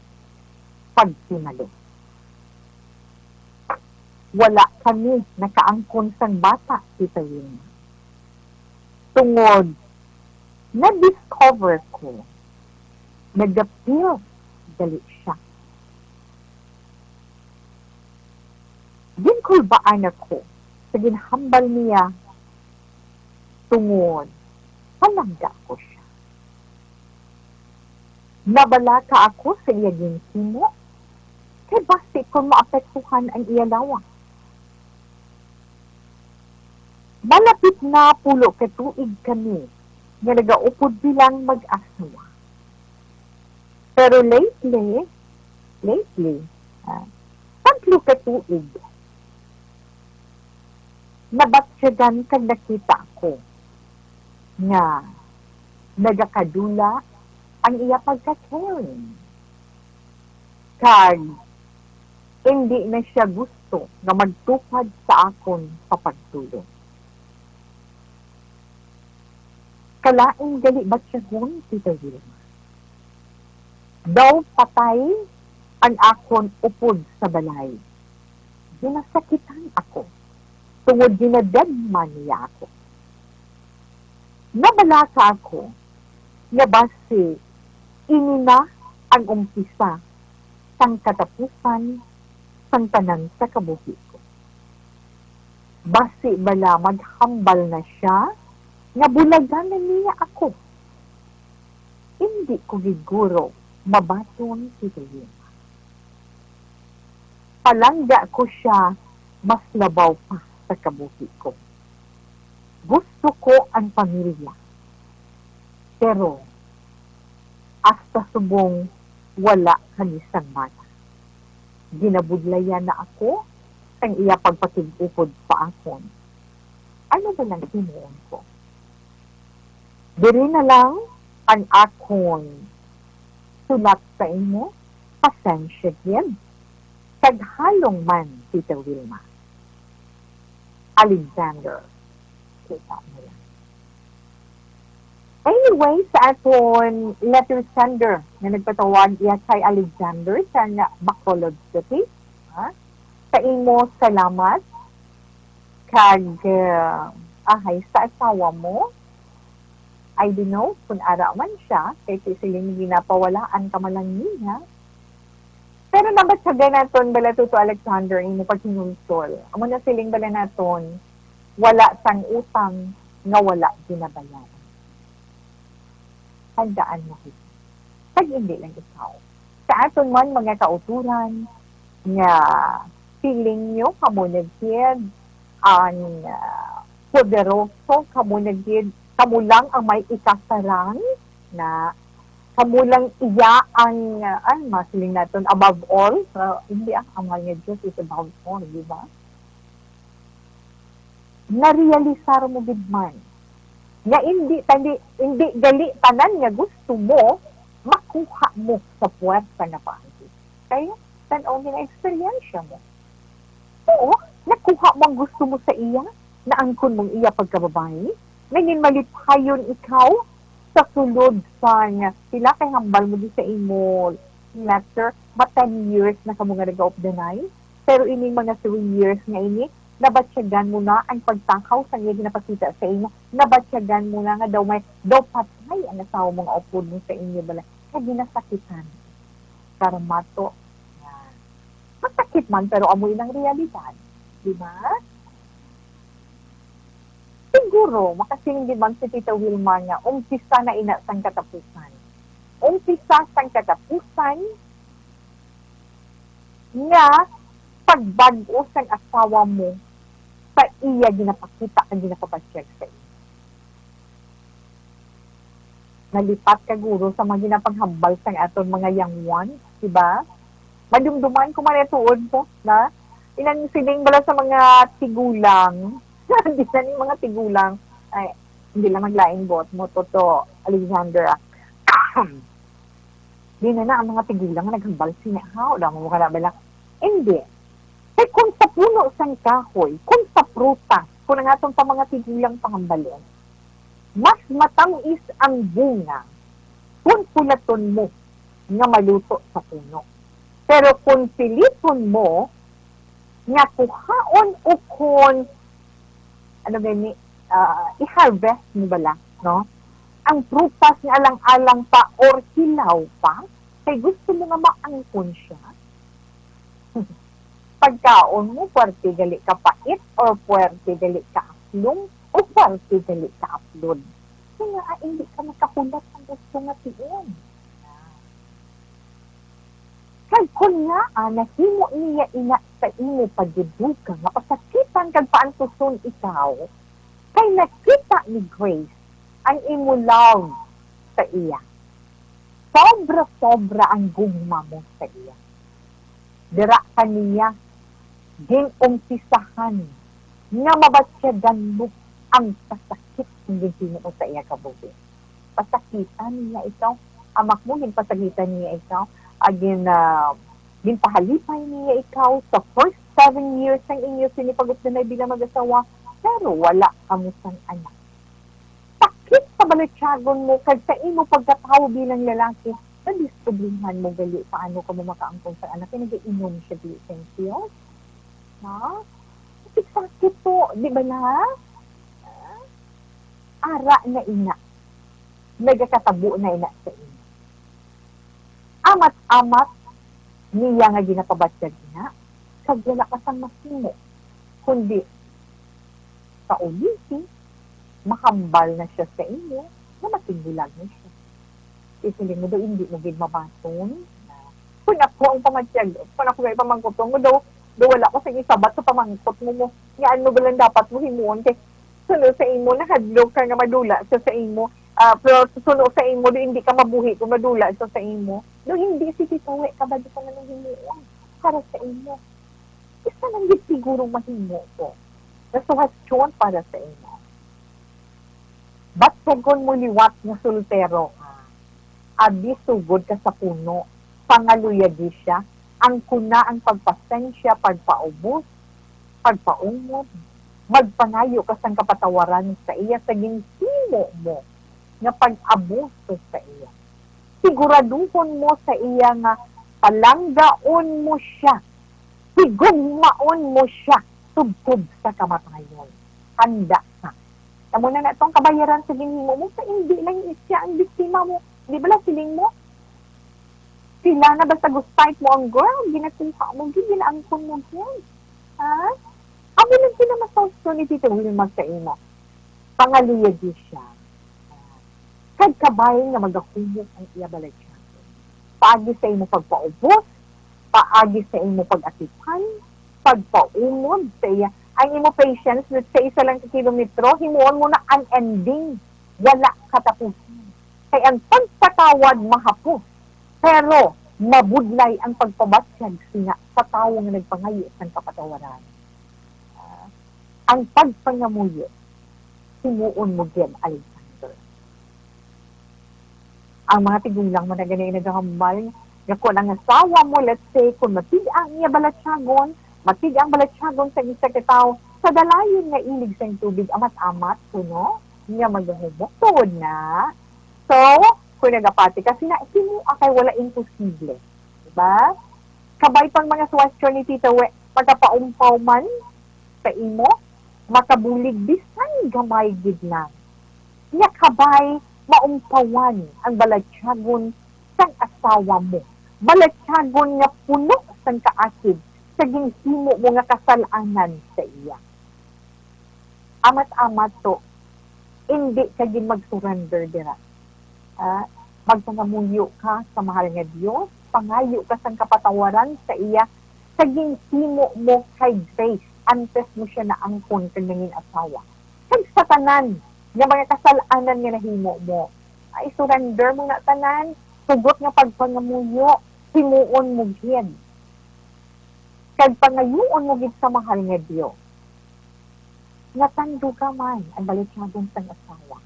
pagtinalo. Wala kami nakaangkon sang bata, Tita Wilma. Tungod na-discover ko, nagapil gali siya. Ginkulbaan ako sa ginhambal niya tungod palangga ko sia. Nabalaka ako sa iya ginhimo, kay basi kon maapektuhan ang iya lawas. Malapit na pulo ka tuig kami nga nagaupod bilang mag-asawa. Pero lately, lately, ah, tatlo ka tuig, nabatyagan kag nakita ko nga nagakadula ang iya pagka-caring. Kag indi na sia gusto nga magtupad sa akon sa pagtulon. Kalain gali batyagon, Tita Wilma. Daw patay ang akon upod sa balay. Ginasakitan ako tungod ginadagma niya ako. Nabalaka ako nga basi ini na ang umpisa sang katapusan sang tanan sa kabuhi ko. Basi bala maghambal na sia nga bulagan na niya ako. Indi ko gid guro mabaton si Rowena. Palangga ko sia mas labaw pa sa kabuhi ko. Gusto ko ang pamilya, pero hasta subong wala kami sang bana. Ginabudlayan na ako sang iya pagpakig-upod sa akon. Ano ba lang himuon ko? Diri na lang ang akon sulat sa imo. Pasensya gid. Kag halong man, Tita Wilma. Alexander. Kita mo lang. Anyway, sa aton letter sender nga nagpatawag iya kay Alexander sa Bacolod City, ha? Sa imo, salamat. Kag, uh, ahay, sa asawa mo, I don't know kung ara man siya, kay si siling ginapawalaan ka man lang niya. Pero nabatyagan naton bala, Tuto Alexander, ang imo paghinulsol. Amo na siling bala naton, wala sang utang nga wala ginabayaran. Tandaan mo, kag hindi lang ikaw. Sa aton man mga kauturan, nga feeling nyo kamo na gid ang, ah, poderoso, kamo na gid, kamo lang ang may ikasarang, na kamo lang iya ang, ah, ay, masiling naton, above all. Ah, hindi, ah, ang mahal nga Diyos is above all, di ba? Narealisar mo gid man nga hindi tani, hindi gali tanan nga gusto mo makuha mo sa puwersa nga paagi. Kay tan-aw, gina-eksperyensya mo. Oo, nakuha mo ang gusto mo sa iya, naangkon mong iya pagkababayi, nangin malipayon ikaw sa sulod sang pila kay hambal mo di sa imo letter, ba ten years na kamo nga nagaupdanay, pero ining mga three years nga ini, nabatyagan mo na ang pagtakaw sa iya ginapakita sa imo, nabatyagan mo na nga daw may, daw patay ang asawa mo nga upod mo sa inyo bala, kay ginasakitan. Karmato. Yan. Masakit man, pero amo inang realidad. Di ba? Siguro, makasiling di man si Tita Wilma nga, umpisa na ina sang katapusan. Umpisa sang katapusan nga pagbag-o sang asawa mo sa iya ginapakita kag ginapabatyag sa imo. Nalipat ka guro sa mga ginapanghambal sang aton mga young ones, di ba? Madumduman ko man tuod ko na inang siling bala sa mga tigulang. Di na ni mga tigulang. Ay, hindi lang maglain buot mo, Toto Alexander, ah. Di na na ang mga tigulang nga naghambal sina, ha? O, damo mo ka na bala. Hindi. Kay kung sa puno sang kahoy, kung sa prutas, kung ang aton pa mga tigulang pangambalon, mas matamis ang bunga kung pulaton mo nga maluto sa puno. Pero kung piliton mo nga kuhaon o kung, ano gani, ah, i-harvest mo bala, no? Ang prutas nga alang-alang pa or hilaw pa, kay gusto mo nga maangkon siya. Pagkaon mo, puwerte gali ka pait, or puwerte gali ka aklong, o puwerte gali ka aplod. Kaya, ah, hindi ka makahulat ang gusto nga tion. Kag kon ngaa nahimo niya ina sa imo pagdudugang nga pasakitan kag paantuson ikaw, kay nakita ni Grace ang imo love sa iya. Sobra-sobra ang gugma mo sa iya. Dira ka niya gin-umpisahan nga mabatyagan mo ang kasakit nga ginhimo sa iya kabuhi. Pasakitan niya ikaw. Amak mo, ginpasakitan niya ikaw. Agin, ah, ginpahalipay niya ikaw sa first seven years sang inyo sini pag-updanay bilang mag-asawa, pero wala kamo sang anak. Sakit sa balatyagon mo kag sa imo pagkatawo bilang lalaki, nadiskubrihan mo gali paano kamo makaangkon sa anak kay nagainom siya dili sa pills. Ha? Sakit-sakit to, di ba na? Ara na ina. Nagakatabo na ina sa imo. Amat-amat niya nga ginapabatyag ina, kag wala ka sang mahimo, kundi kaulihi, mahambal na siya sa imo nga matinggulag na siya. Isiling mo daw, hindi mo gid mabaton. Kung ako ang pamatyag, kung ako may pamangkuton mo daw, daw wala ko sa isabat sa pamangkot mo mo. Nga ano ba lang dapat mo himuon kay suno sa imo, nahadlok ka nga madula siya sa imo. Ah, pero suno sa imo, di, hindi ka mabuhi kung madula siya sa imo. Do hindi, sige, tawi ka ba, di ka na himuon para sa imo. Isa lang gid siguro mahimo ko nga suhestyon para sa imo. Batyagon mo liwat nga soltero ka. Abi, sugod ka sa puno, pangaluyagi siya, angkona ang pagpasensya, pagpaubos, pagpaungod, magpangayo ka sang kapatawaran sa iya sa ginhimo mo nga pag-abuso sa iya. Siguraduhon mo sa iya nga palanggaon mo siya, higugmaon mo siya tubtob sa kamatayon. Handa ka. Amo na na tong kabayaran sa ginhimo mo, sa hindi lang siya ang biktima mo. Di ba lang siling mo? Sila na basta gusto mo ang girl, ginakuha mo, gid, ginaangkon mo, gid. Ha? Amo lang sila masawson ni Tito Wilmar sa imo. Pangaluya di siya. Kag kabay nga magahumok ang iya balatyagon. Paagi sa imo pagpaubos, paagi sa imo pag-atipan, pagpaumod sa iya. Ang imo patience, let's say, isa lang ka kilometro, himuon mo na unending. Wala katapusan. Kay ang pagpatawad mahapos, pero mabudlay ang pagpabatyag sina sa tawo nga nagpangayo sang kapatawaran. Ah, ang pagpangamuyo, himuon mo gid, Alexander. Ang mga tigulang man na gani nagahambal nga kung ang asawa mo, let's say, kung matig-a ang iya balatyagon, matig-a ang balatyagon sa isa ka tawo, sa dalayon nga ilig sang tubig, amat-amat kuno nga magahumok tuod na. So, kung nagapati ka, sina, himoa kay wala imposible. Diba? Kabay pang mga suwestyon ni Tita We, magapaumpaw man sa imo, makabulig bisan gamay gid lang. Nya kabay maumpawan ang balatyagon sang asawa mo, balatyagon nga puno sang kaakig sa ginhimo mo nga kasal-anan sa iya. Amat-amat to, indi ka gid mag-surrender dira. Ah, magpangamuyo ka sa mahal nga Dios, pangayo ka sang kapatawaran sa iya, sa ginhimo mo kay Grace antes mo siya naangkon kag nangin asawa. Kag sa tanan nga mga kasal-anan nga nahimo mo, ay, surrender mo na tanan, hugot nga pagpangamuyo, himuon mo gid. Kag pangayuon mo gid sa mahal nga Dios nga tanduga man ang balatyagon sang asawa,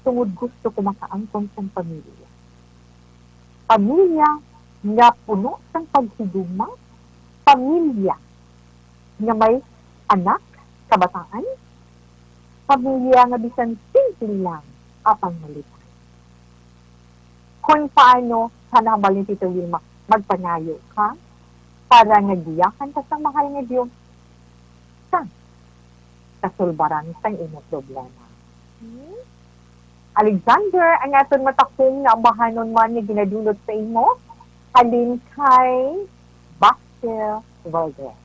tungod gusto ko makaangkon sang pamilya. Pamilya nga puno sang paghigugma, pamilya nga may anak, kabataan, pamilya nga bisan simple lang apang malipay. Kon paano, sa nahambal ni Tito Wilma, magpangayo ka para nga giyakan ka sang mahal nga Dios sa kasulbaran sang imong problema. Hmm? Alexander, ang aton matakom nga ambahanon man nga ginadulot sa imo, halin kay Basquel Valdez.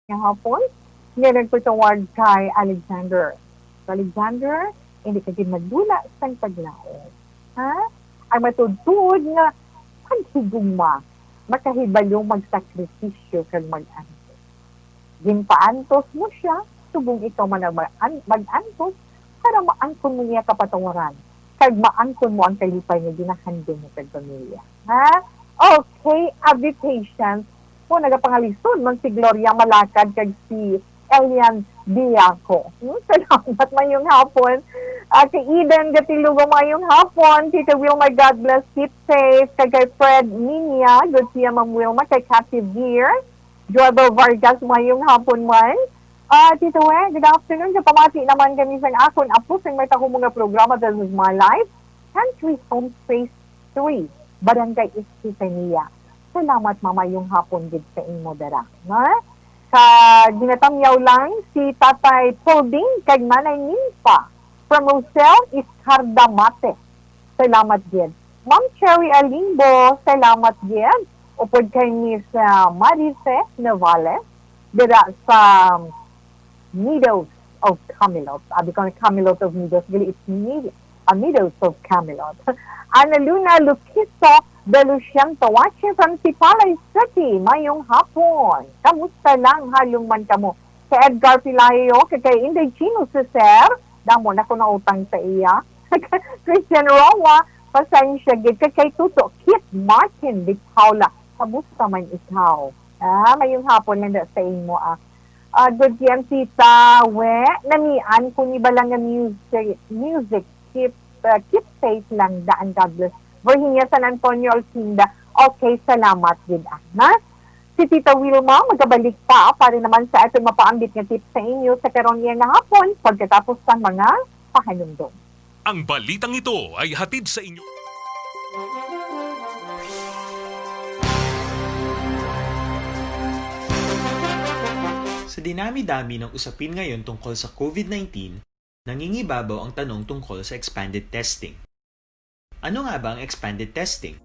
nga hapon nga nagpatawag kay Alexander. So, Alexander, hindi ka gid magdula sang paglaom. Ha? Ang matuod-tuod nga paghigugma, makahibalo magsakripisyo kag mag-antos. Ginpaantos mo sia, subong ikaw man ang mag-an-, mag-antos, para maangkon mo niya kapatawaran, kag maangkon mo ang kalipay nga ginahandom mo kag pamilya. Ha? Okay, abi, patience. O, nagapangalisod man si Gloria Malakad kag si Elian Biaco. Hmm, salamat, mayong hapon. Ah, kay Eden Gatilugo, mayong hapon. Tita Wilma, God bless, keep safe. Kag kay Fred Ninia, good siya, Ma'am Wilma. Kay Cathy Veer, Joabel Vargas, mayong hapon man. Ah, Tito Weng, good afternoon. Kapamati naman kami sang akon apo sang may taho mga programa, This Is My Life, Country Home Phase three, Barangay Estefanía. Salamat, mamayong hapon gid sa imo dara, no? Ka ginatamyaw lang si Tatay Paul Ding kag Nanay Ninfa from Rosel Iscardamate. Salamat gid. Ma'am Cherry Alimbo, salamat gid. Upod kay Miss, ah, Marife Novales, dira sa Meadows of Camelot. Abi ko, Camelot of Meadows, gali, it's Mead-, ah, Meadows of Camelot. Ana Luna Luquiso de Luciento, watching from Sipalay City. Mayong hapon. Kamusta lang, halong man kamo? Kay Edgar Pilayo, kay, kay Inday Gino Cesar, damo na ko nautang sa iya. Christian Roa, pasensya gid, kay, kay Tuto Kit Martin de Paula. Kamusta man ikaw? Ah, mayong hapon lang da sa imo, ah. Ah, good yan, Tita We. Namian ko ni bala nga music, music. Keep, ah, keep safe lang da, and God bless. Virginia San Antonio Alcinda. Okay, salamat gid, ah, ha? Si Tita Wilma magabalik pa para naman sa aton mapaambit nga tips sa inyo sa karon niya nga hapon pagkatapos sang mga pahanumdom. Ang balitang ito ay hatid sa inyo. Sa dinami-dami ng usapin ngayon tungkol sa COVID nineteen, nangingibabaw ang tanong tungkol sa expanded testing. Ano nga ba ang expanded testing?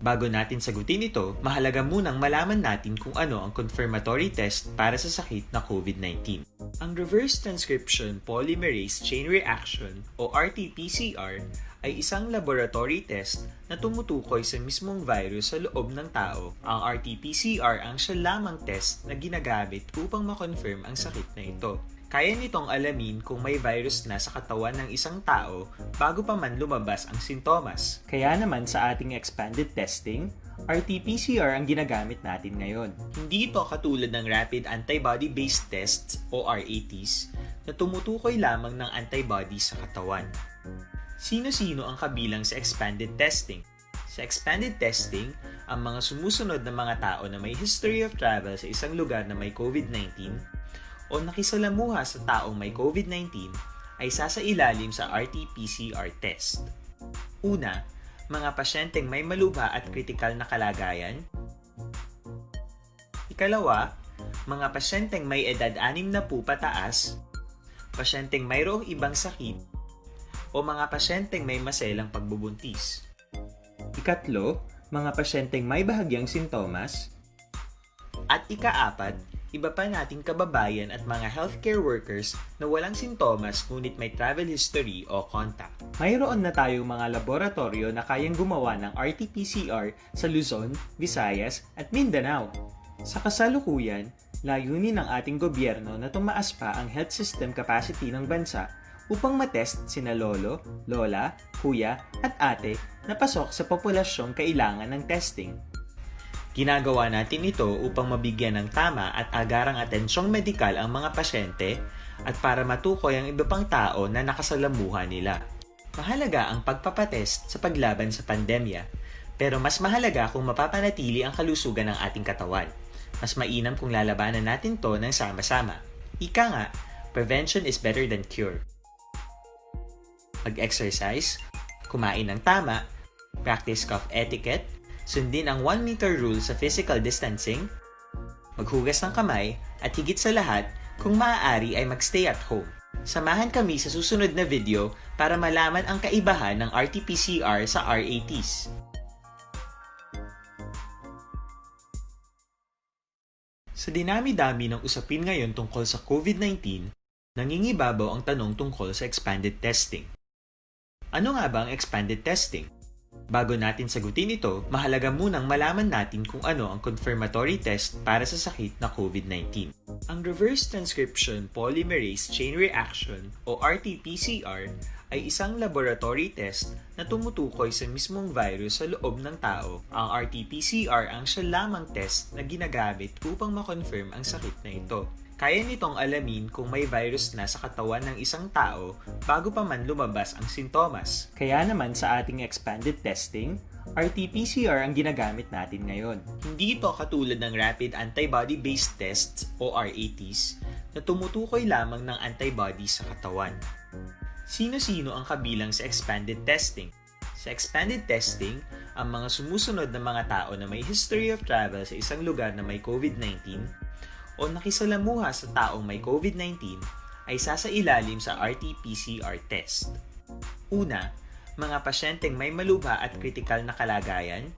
Bago natin sagutin ito, mahalaga munang malaman natin kung ano ang confirmatory test para sa sakit na COVID nineteen. Ang reverse transcription polymerase chain reaction o R T P C R ay isang laboratory test na tumutukoy sa mismong virus sa loob ng tao. Ang R T P C R ang siya lamang test na ginagamit upang ma-confirm ang sakit na ito. Kaya nitong alamin kung may virus na sa katawan ng isang tao bago pa man lumabas ang sintomas. Kaya naman sa ating expanded testing, R T P C R ang ginagamit natin ngayon. Hindi ito katulad ng rapid antibody-based tests o R A Ts na tumutukoy lamang ng antibody sa katawan. Sino-sino ang kabilang sa expanded testing? Sa expanded testing, ang mga sumusunod na mga tao na may history of travel sa isang lugar na may COVID nineteen o nakisalamuha sa taong may COVID nineteen ay sasailalim sa R T P C R test. Una, mga pasyenteng may malubha at kritikal na kalagayan. Ikalawa, mga pasyenteng may edad anim na po pataas, pasyenteng mayroong ibang sakit, o mga pasyenteng may maselang pagbubuntis. Ikatlo, mga pasyenteng may bahagyang sintomas. At ikaapat, iba pa nating kababayan at mga healthcare workers na walang sintomas ngunit may travel history o contact. Mayroon na tayong mga laboratoryo na kayang gumawa ng R T P C R sa Luzon, Visayas, at Mindanao. Sa kasalukuyan, layunin ng ating gobyerno na tumaas pa ang health system capacity ng bansa upang matest sina lolo, lola, kuya, at ate na pasok sa populasyong kailangan ng testing. Ginagawa natin ito upang mabigyan ng tama at agarang atensyong medikal ang mga pasyente at para matukoy ang iba pang tao na nakasalamuha nila. Mahalaga ang pagpapatest sa paglaban sa pandemya, pero mas mahalaga kung mapapanatili ang kalusugan ng ating katawan. Mas mainam kung lalabanan natin to ng sama-sama. Ika nga, prevention is better than cure. Mag-exercise, kumain ng tama, practice cough etiquette, sundin ang one meter rule sa physical distancing, maghugas ng kamay, at higit sa lahat, kung maaari ay mag-stay at home. Samahan kami sa susunod na video para malaman ang kaibahan ng R T P C R sa R A Ts. Sa dinami-dami ng usapin ngayon tungkol sa COVID nineteen, nangingibabaw ang tanong tungkol sa expanded testing. Ano nga ba ang expanded testing? Bago natin sagutin ito, mahalaga munang malaman natin kung ano ang confirmatory test para sa sakit na COVID nineteen. Ang reverse transcription polymerase chain reaction o R T P C R ay isang laboratory test na tumutukoy sa mismong virus sa loob ng tao. Ang R T P C R ang siya lamang test na ginagamit upang ma-confirm ang sakit na ito. Kaya nitong alamin kung may virus na sa katawan ng isang tao bago pa man lumabas ang sintomas. Kaya naman sa ating expanded testing, R T P C R ang ginagamit natin ngayon. Hindi ito katulad ng rapid antibody-based tests o R A Ts na tumutukoy lamang ng antibody sa katawan. Sino-sino ang kabilang sa expanded testing? Sa expanded testing, ang mga sumusunod na mga tao na may history of travel sa isang lugar na may COVID nineteen o nakisalamuha sa taong may COVID nineteen ay sasailalim sa R T P C R test. Una, mga pasyenteng may malubha at kritikal na kalagayan.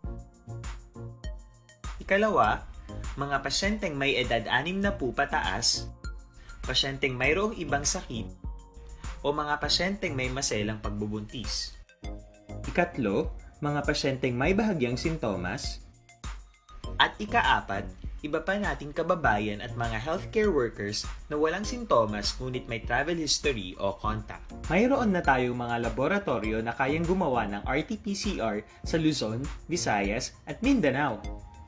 Ikalawa, mga pasyenteng may edad anim na po pataas, pasyenteng mayroong ibang sakit, o mga pasyenteng may maselang pagbubuntis. Ikatlo, mga pasyenteng may bahagyang sintomas. At ikaapat, iba pa nating kababayan at mga healthcare workers na walang sintomas ngunit may travel history o contact. Mayroon na tayong mga laboratoryo na kayang gumawa ng R T P C R sa Luzon, Visayas, at Mindanao.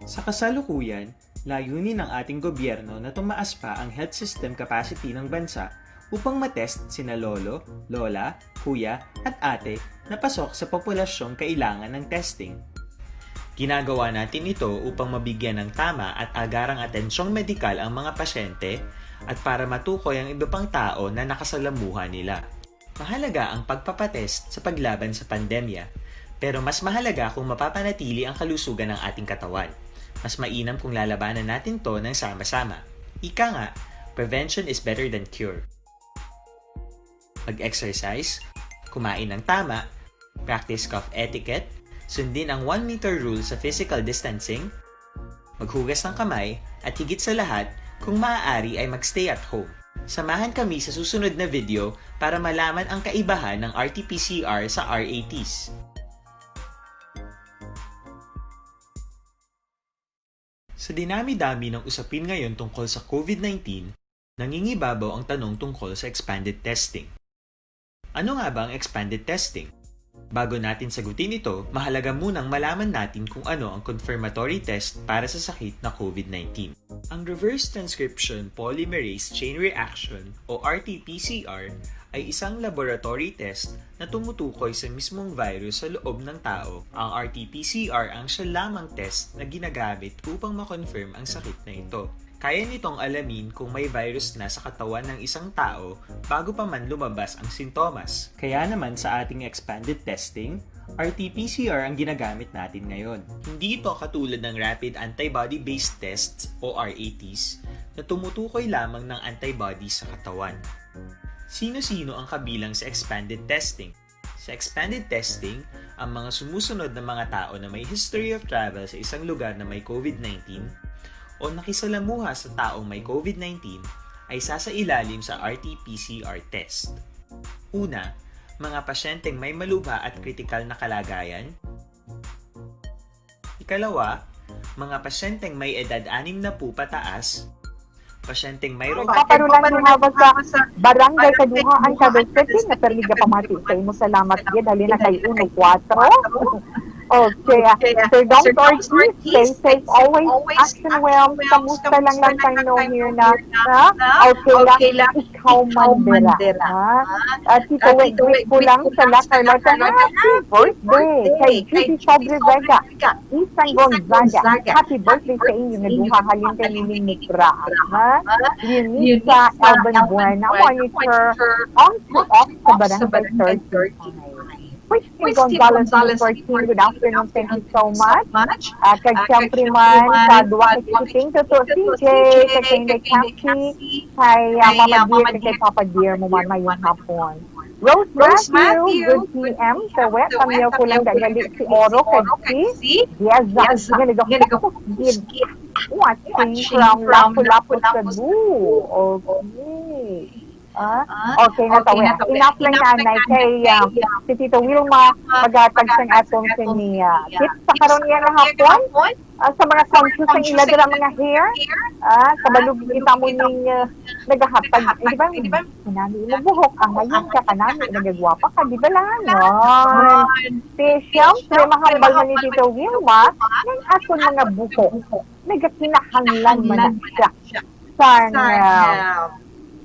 Sa kasalukuyan, layunin ng ating gobyerno na tumaas pa ang health system capacity ng bansa upang matest sina lolo, lola, kuya, at ate na pasok sa populasyong kailangan ng testing. Ginagawa natin ito upang mabigyan ng tama at agarang atensyong medikal ang mga pasyente at para matukoy ang iba pang tao na nakasalamuha nila. Mahalaga ang pagpapatest sa paglaban sa pandemya, pero mas mahalaga kung mapapanatili ang kalusugan ng ating katawan. Mas mainam kung lalabanan natin to ng sama-sama. Ika nga, prevention is better than cure. Mag-exercise, kumain ng tama, practice cough etiquette, sundin ang one meter rule sa physical distancing, maghugas ng kamay, at higit sa lahat, kung maaari ay mag-stay at home. Samahan kami sa susunod na video para malaman ang kaibahan ng R T P C R sa R A Ts. Sa dinami-dami ng usapin ngayon tungkol sa COVID nineteen, nangingibabaw ang tanong tungkol sa expanded testing. Ano nga ba ang expanded testing? Bago natin sagutin ito, mahalaga munang malaman natin kung ano ang confirmatory test para sa sakit na COVID nineteen. Ang reverse transcription polymerase chain reaction o R T P C R ay isang laboratory test na tumutukoy sa mismong virus sa loob ng tao. Ang R T P C R ang siya lamang test na ginagamit upang ma-confirm ang sakit na ito. Kaya nitong alamin kung may virus na sa katawan ng isang tao bago pa man lumabas ang sintomas. Kaya naman sa ating expanded testing, R T P C R ang ginagamit natin ngayon. Hindi ito katulad ng rapid antibody-based tests o R A Ts na tumutukoy lamang ng antibody sa katawan. Sino-sino ang kabilang sa expanded testing? Sa expanded testing, ang mga sumusunod na mga tao na may history of travel sa isang lugar na may COVID nineteen o nakisalamuha sa taong may COVID nineteen ay sasailalim sa R T P C R test. Una, mga pasyenteng may malubha at kritikal na kalagayan. Ikalawa, mga pasyenteng may edad anim na po pataas, pasyenteng mayroong Paparulan mo nga ba sa Barangay Kaduhaan, Cadiao City, nga permi nga pamati sa imo. Salamat gid. Halin na kay uno kuwatro. Okay, ah, Sir Dong Torchi, stay safe always. Action well. Kamusta lang, long time no hear na? Ha? Okay lang. Ikaw man dira, ha? At Tito Wet, greet ko lang sa La Carlota. Happy birthday kay Judy Sobre Vega, Ethan Gonzaga. Happy birthday sa inyo. Nabuha halin kay Nining Mukra, ha? Eunice Alban Buena, monitor on to off sa Barangay thirty-five. Christine Gonzalez, fourteen, good afternoon, thank you so much. Ah, kag siyempre man, sa duwa ka chikiting, Toto C J, kag kay Inday Cassie, kay, ah, Mama Dear, kag kay Papa Dear, mo man, mayong hapon. Rose Matthew, good P M, Sir Wet, pamilya ko lang, gagali si Oro, kag si Diaz, nga nagakukit. Watching from Lapu-Lapu, Cebu. Okay. Ah? Okay na to, eh. Enough lang na, Nay, kay, ah, si Tito Wilma, maghatag sang aton kini, ah, tips sa karon nga hapon. Ah, sa mga conscious ang ila dira mga hair, ah, kabalo kita mo ning, ah, nagahatag, eh, di ba, kanami mo buhok, ang ngayon ka, kanami, nagagwapa ka, di ba lang? Yun. Di, siyempre, mahambal na ni Tito Wilma, ng aton mga buhok. Nagakinahanglan man na siya sang, ah,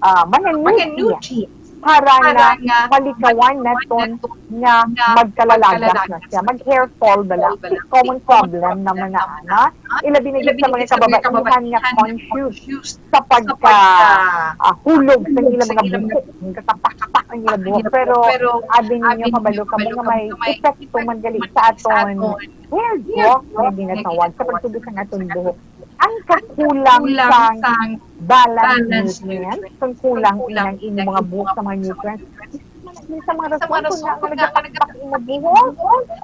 ah, mga nutrients para nga malikawan naton nga magkalalagas na siya, mag-hair fall bala. It's common problem na mga ana. Ilabi na gid sa mga kababaihan nga conscious sa pagka, ah, hulog sa ilang mga buhok, nagkatapak-tapak ang ilang buhok. Pero abi ninyo, kabalo kamo nga may epekto man gali sa aton hair growth nga ginatawag sa pagtubos sang aton buhok. Ang kakulang sang balanced nutrients, kung kulang inang inyong mga buhok sa mga nutrients, isa man sa mga rason kung nga nagkatapak imo buhok.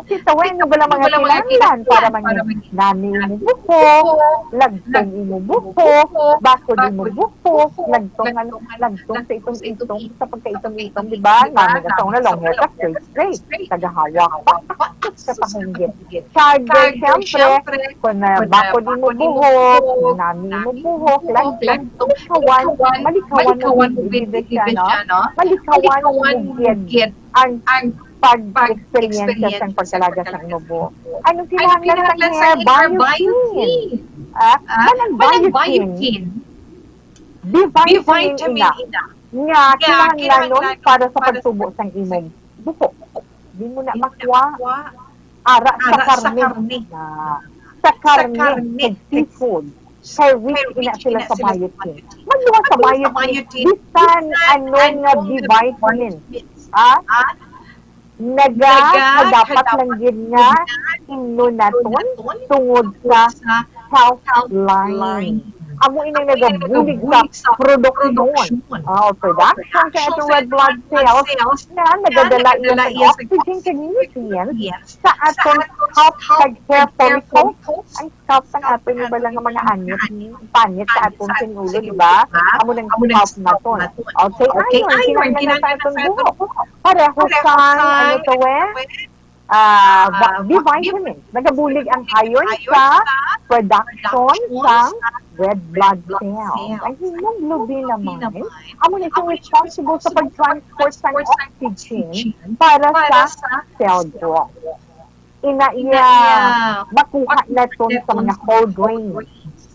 Kasi tawen mo bala mga kinahanglan para manginami imo buhok, lagtong imo buhok, bakod imo buhok, lagtong, ano, lagtong sa itong-itong, sa pagkaitom-itom, di ba? Nga, nagkataon na long hair ka, straight, straight. Tagahawak pa sa pahunggit. Kag, siyempre, kung, ah, bakod imo buhok, nami imo buhok, lagtong, malikawan, malikawan mo gid siya, no? Malikawan mo gid ang pag-experience sang pagkalagas sang imo buhok. Ano kinahanglan sang hair biotin? Ah, man ang biotin? B-vitamin ina nga kinahanglanon para sa pagtubo sang imong buhok. Di mo na makuha ara sa karne. Na, sa karne ug seafood. Kay rich ina sila sa biotin. Magluwas sa biotin, bisan ano nga B-vitamin. Ah? Naga, nadapat lang gid nga imnon naton tungod sa health line. Amo ini nagabulig sa produksyon, ah, production sa atong red blood cells na nagadala iya sa oxygen kag nutrients sa aton scalp kag hair follicles. Ang scalp sang aton, iba lang nga mga anyot, panit sa aton sa ulo, di ba? Amo nang scalp naton. Okay, iron, kinahanglan sa aton buhok. Pareho sang, ano to, eh? Ah, ba-, B-vitamin. Nagabulig ang iron sa production sang red blood cells. Ang hemoglobin naman, amo na siyang responsible sa pag-transport sang oxygen para sa cell growth. Ina iya makuha naton sa mga whole grains,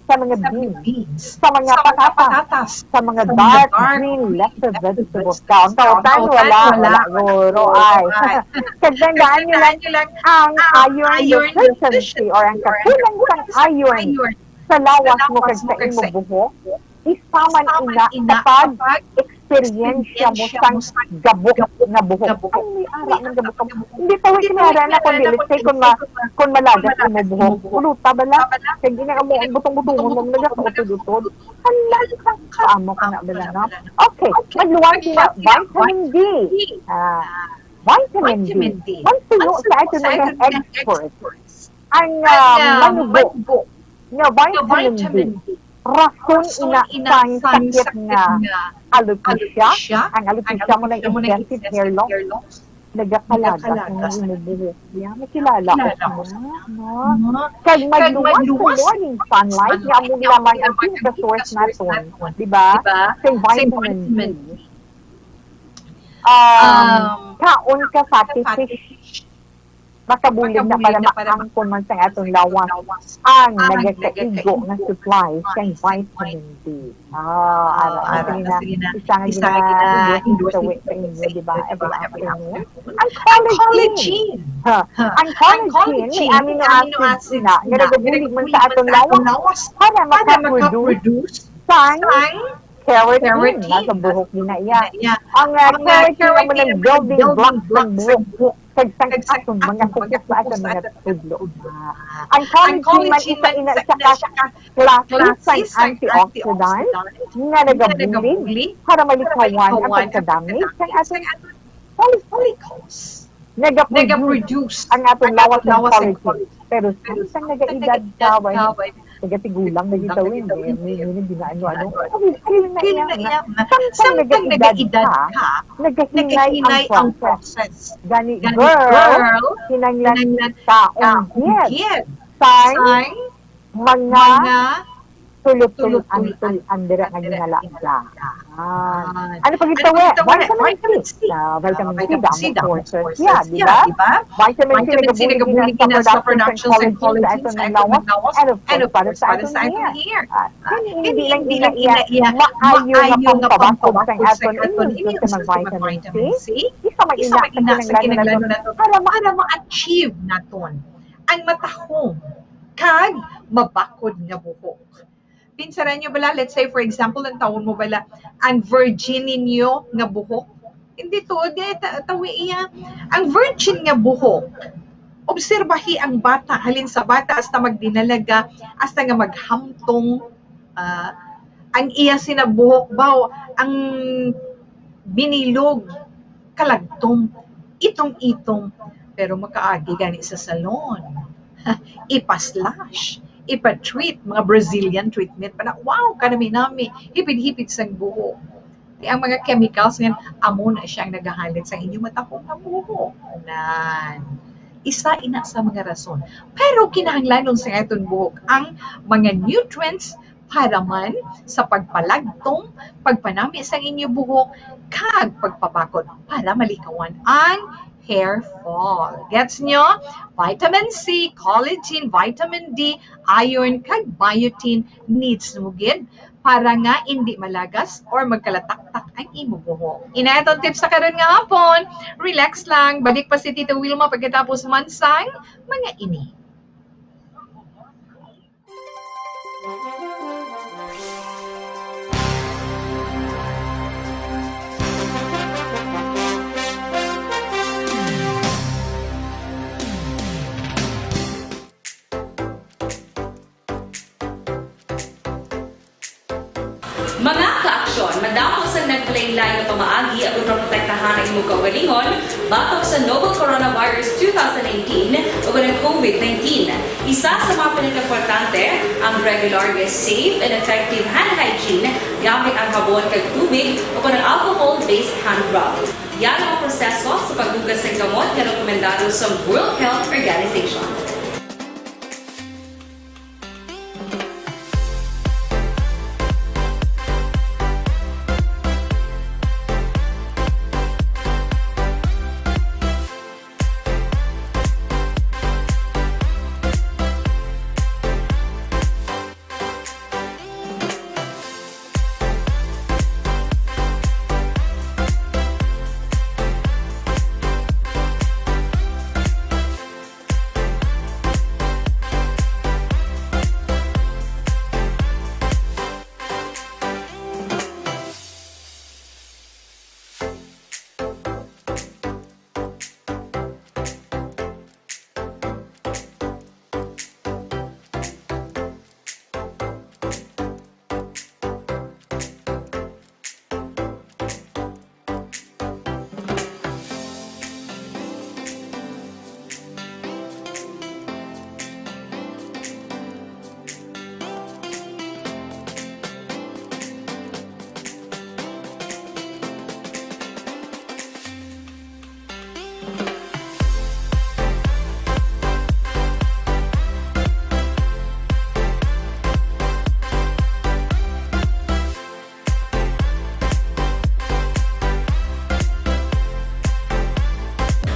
sa mga beans, sa mga patatas, sa mga dark green leafy vegetables. Kaon, kaon, wala, wala, guro, ay. Kag tandaan nyo lang, ang iron deficiency or ang kakulang sang iron sa lawas mo kag sa imo buhok, isa man ina sa pag-eksperyensya mo sang gabok nga buhok. Ay, may ara man gabok ka. Hindi pa, wait, may ara na, kundi, let's say, kung ma-, kung malagas imo buhok, puluta bala. Kag gina mo, ang butong-butong mo, nagakautod-utod. Hala, amo ka na bala, no? Okay, magluwas na, vitamin D. Ah, vitamin D. Ang tulo sa aton mga experts, ang, ah, manubo nga vitamin D, rason ina sang sakit nga alopecia. Ang alopecia mo nang intensive hair loss. Nagakalagas ang imo buhok. Yeah, makilala ko na, no? Kag magluwas sa morning sunlight nga amo lamang ang pinaka-source naton, di ba? Sa vitamin D. Um, kaon ka fatty fish. Makabulig na para maangkon man sa aton lawas ang nagakaigo nga supply sang vitamin D. Ah, ara, sige na. Isa nga gina-endorse sa inyo, di ba? Every afternoon. Ang collagen. Ha, ang collagen, may amino acids na nga nagabulig man sa aton lawas para makaproduce sang keratin, nasa buhok din na iya. Ang, ah, keratin amo nang building block sang buhok kag sang aton mga kuko sa aton mga tudlo. Ah, ang collagen man, isa ina siya ka klase sang antioxidant nga nagabulig para malikawan ang pagka-damage sang aton follicles. Nagaproduce ang aton lawas ng collagen. Pero samtang nagaedad ka, way Taga-tigulang na gitawin, eh. May, may, may ginaano-ano. Okay, feel na iya nga. Samtang nag-edad ka, nagahinay ang process. Gani, girl, kinahanglan ka unggid sang mga tulutol-an dira nga ginalain. Ah. Ano pa gid tawi? Vitamin C. Ah, vitamin C, damo sources, yeah, di ba? Vitamin C nagabulig gina sa productions and collagens sa atong lawas. And of course, para sa atong hair. Ah, kani hindi lang gina iya maayo nga pampabakod sang atong immune system ang vitamin C. Isa man ina sa kinahanglan naton para ma-achieve naton ang matahom kag mabakod nga buhok. Pinsaran nyo bala, let's say, for example, ang tawon mo bala, ang virgin ninyo nga buhok? Hindi to, di, ta-, tawi iya. Ang virgin nga buhok, obserbahi ang bata, halin sa bata, hasta magdinalaga, hasta nga maghamtong, ah, ang iya sinabuhok, baw, ang binilog, kalagtom, itom-itom, pero makaagi gani sa salon. Ipa-slash, ipa-treat, mga Brazilian treatment pa na, wow, kanami-nami, hipid-hipid sang buhok. Kay ang mga chemicals nga amo na siya ang nagahalit sa inyong matahom nga buhok. Nan. Isa ina sa mga rason. Pero kinahanglanon sa aton buhok ang mga nutrients para man sa pagpalagtom, pagpanami sang inyo buhok, kag pagpabakod para malikawan ang hair fall. Gets nyo? Vitamin C, collagen, vitamin D, iron, kag biotin needs mo gid para nga indi malagas or magkalataktak ang imo buhok. Ina aton tips sa karon nga hapon. Relax lang. Balik pa si Tita Wilma pagkatapos man sang mga ini. Mga ka-aksyon, madamo sang nagkalainlain nga pamaagi ang pagprotektahan ang imong kaugalingon batok sa novel coronavirus two thousand nineteen ug ang COVID nineteen. Isa sa mga pinakaimportante, ang regular nga safe and effective hand hygiene gamit ang habon kag tubig o kon ang alcohol-based hand rub. Yara ang proseso sa paghugas sang kamot nga rekomendado sa World Health Organization.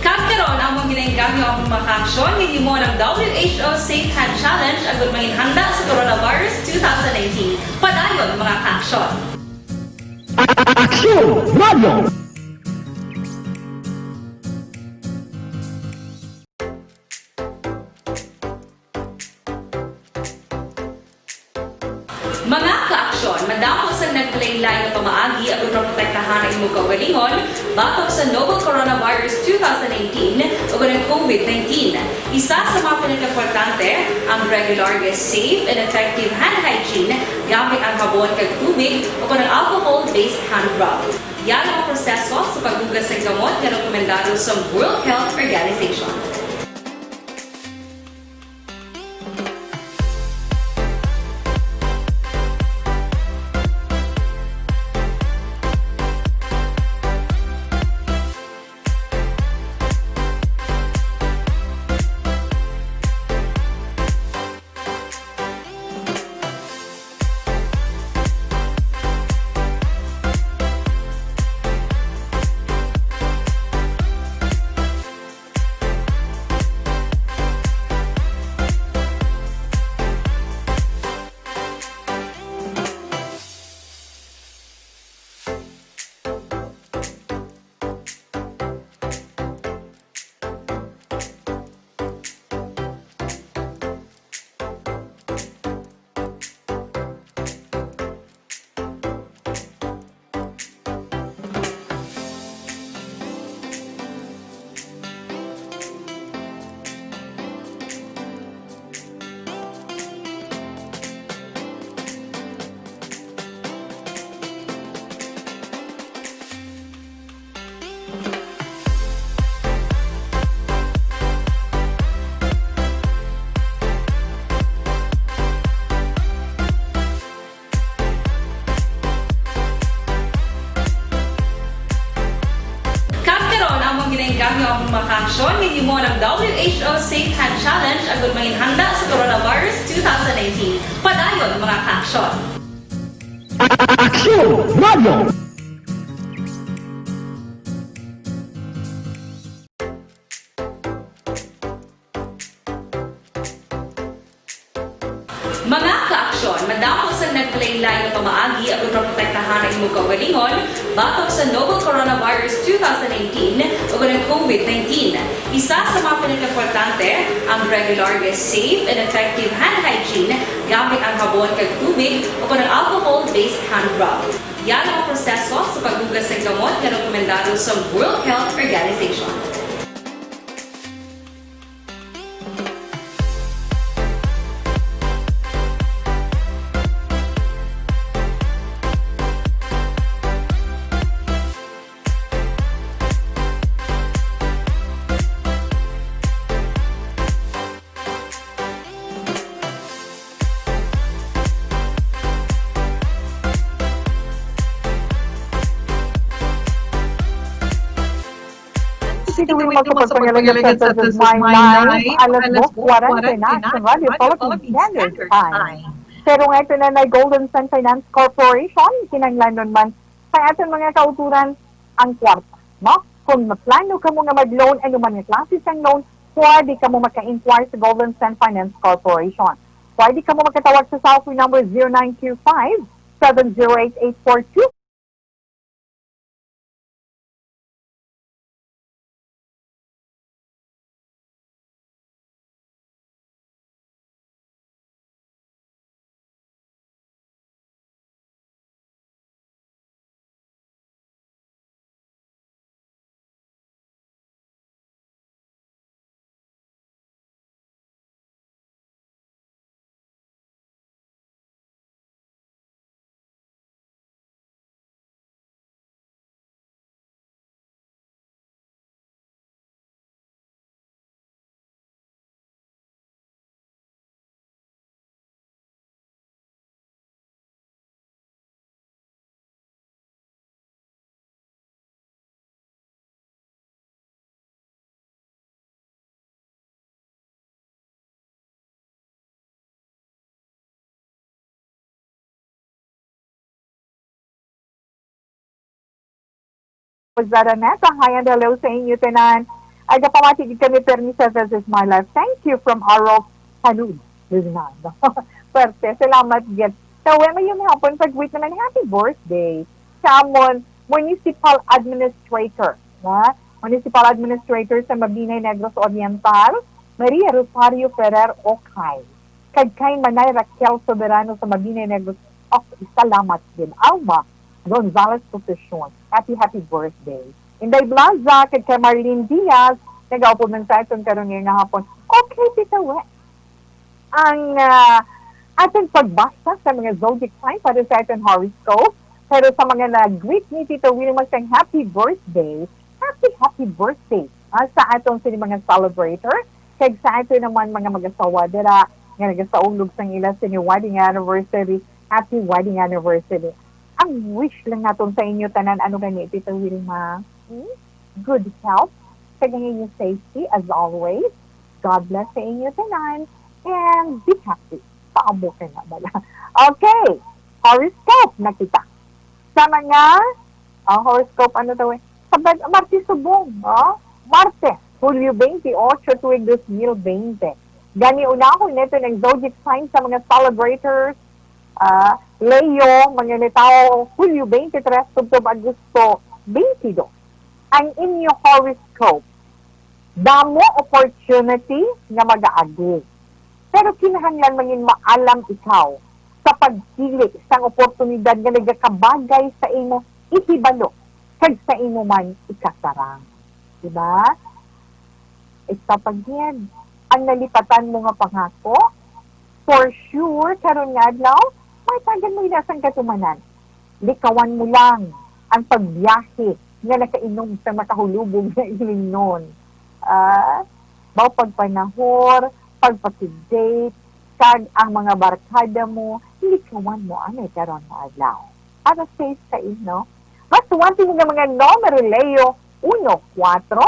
Kag karon, amon ginaengganyo ang mga kaaksyon nga himo ng W H O Safe Hand Challenge agud manginhanda sa coronavirus two thousand nineteen. Padayon, mga kaaksyon. Aksyon Radio! Mga kaaksyon, madamo sang nagkalainlain nga pamaagi ang pagprotektahan ang imong kaugalingon batok sa novel coronavirus two thousand nineteen o ang COVID nineteen. Isa sa mga pinakaimportante, ang regular nga safe and effective hand hygiene gamit ang habon kag tubig o kon ang alcohol-based hand rub. Yara ang proseso sa paghugas sang kamot nga rekomendado sa World Health Organization. Ang mga kaaksyon, mahimo ang W H O Safe Hand Challenge agud manginhanda sa Coronavirus two thousand nineteen. Padayon, mga kaaksyon. Aksyon Radio! Mga kaaksyon, madamo sang naglain-lain nga pamaagi aron maprotektahan ang imong kaugalingon batok sa novel coronavirus two thousand nineteen o ang COVID nineteen. Isa sa mga pinakaimportante, ang regular nga safe and effective hand hygiene gamit ang habon kag tubig o ang alcohol-based hand rub. Yan ang proseso sa paghugas sa kamot nga rekomendado sa World Health Organization. Ito yung magkapagpangalan sa Census May Nine, alas dos kwarenta na sa Radyo Philippine Standard Time. Pero nga ito na na Golden Sun Finance Corporation, kinahanglanon man sa aton mga kauturan ang kwarta, no? Kung maplano kamo nga mag-loan, ano man nga klase sang loan, pwede kamo maka-inquire sa Golden Sun Finance Corporation. Pwede kamo makatawag sa cellphone number zero nine two five, seven zero eight, eight four two. Zaraneta, hi and hello sa inyo tanan. Ay, gapamati gid kami, Permi, sa This Is My Life. Thank you from Aro, Kanud, Luzon. Perte, salamat gid. Tawe, may yung hapon pag-greet naman, happy birthday sa amon municipal administrator, na municipal administrator sa Mabinay, Negros Oriental, Maria Rosario Ferrer Ocay, kag kay Manay Raquel Soberano sa Mabinay, Negros. Oh, salamat din. Alma Gonzalez Position, happy, happy birthday. Inday Blaza, kag kay Marlene Diaz, nagaupod man sa aton karon nga hapon. Okay, Tita We. Ang, ah, aton pagbasa sa mga zodiac sign para sa aton horoscope. Pero sa mga nag-greet ni Tita Wilma sang happy birthday, happy, happy birthday, ah, sa aton sini mga celebrator, kag sa aton naman mga mag-asawa dira nga nagasaulog sang ila sini wedding anniversary, happy wedding anniversary. Ang wish lang naton sa inyo tanan, ano gani, Tita Wilma? Hmm? Good health, kag ang inyong safety as always. God bless sa inyo tanan, and be happy. Paamo ka na bala. Okay, horoscope na kita. Sa mga, ah, horoscope, ano to eh? Sa bag-, Martes subong, oh? Martes, Hulyo twenty-eight, tuig dos mil twenty. Gani, unahon naton ang zodiac sign sa mga celebrators, ah, Leo, mga natawo, Hulyo twenty-three, tubtob Agosto twenty-two. Ang inyo horoscope, damo opportunity nga magaagi. Pero kinahanglan mangin maalam ikaw sa pagpili sang oportunidad nga nagakabagay sa imo ihibalo kag sa imo man ikasarang. Diba? Ikaw pa gid, ang nalipatan mo nga pangako, for sure, karon nga adlaw, mahatagan mo ina sang katumanan. Likawan mo lang ang pagbiyahe nga nakainom sa makahulubog nga ilingon. Ah, baw pagpanahor, pagpakig-date, kag ang mga barkada mo, likawan mo anay karon nga adlaw. Para safe sa inyo, mas suwante nga mga numero, Leo, uno, kuwatro,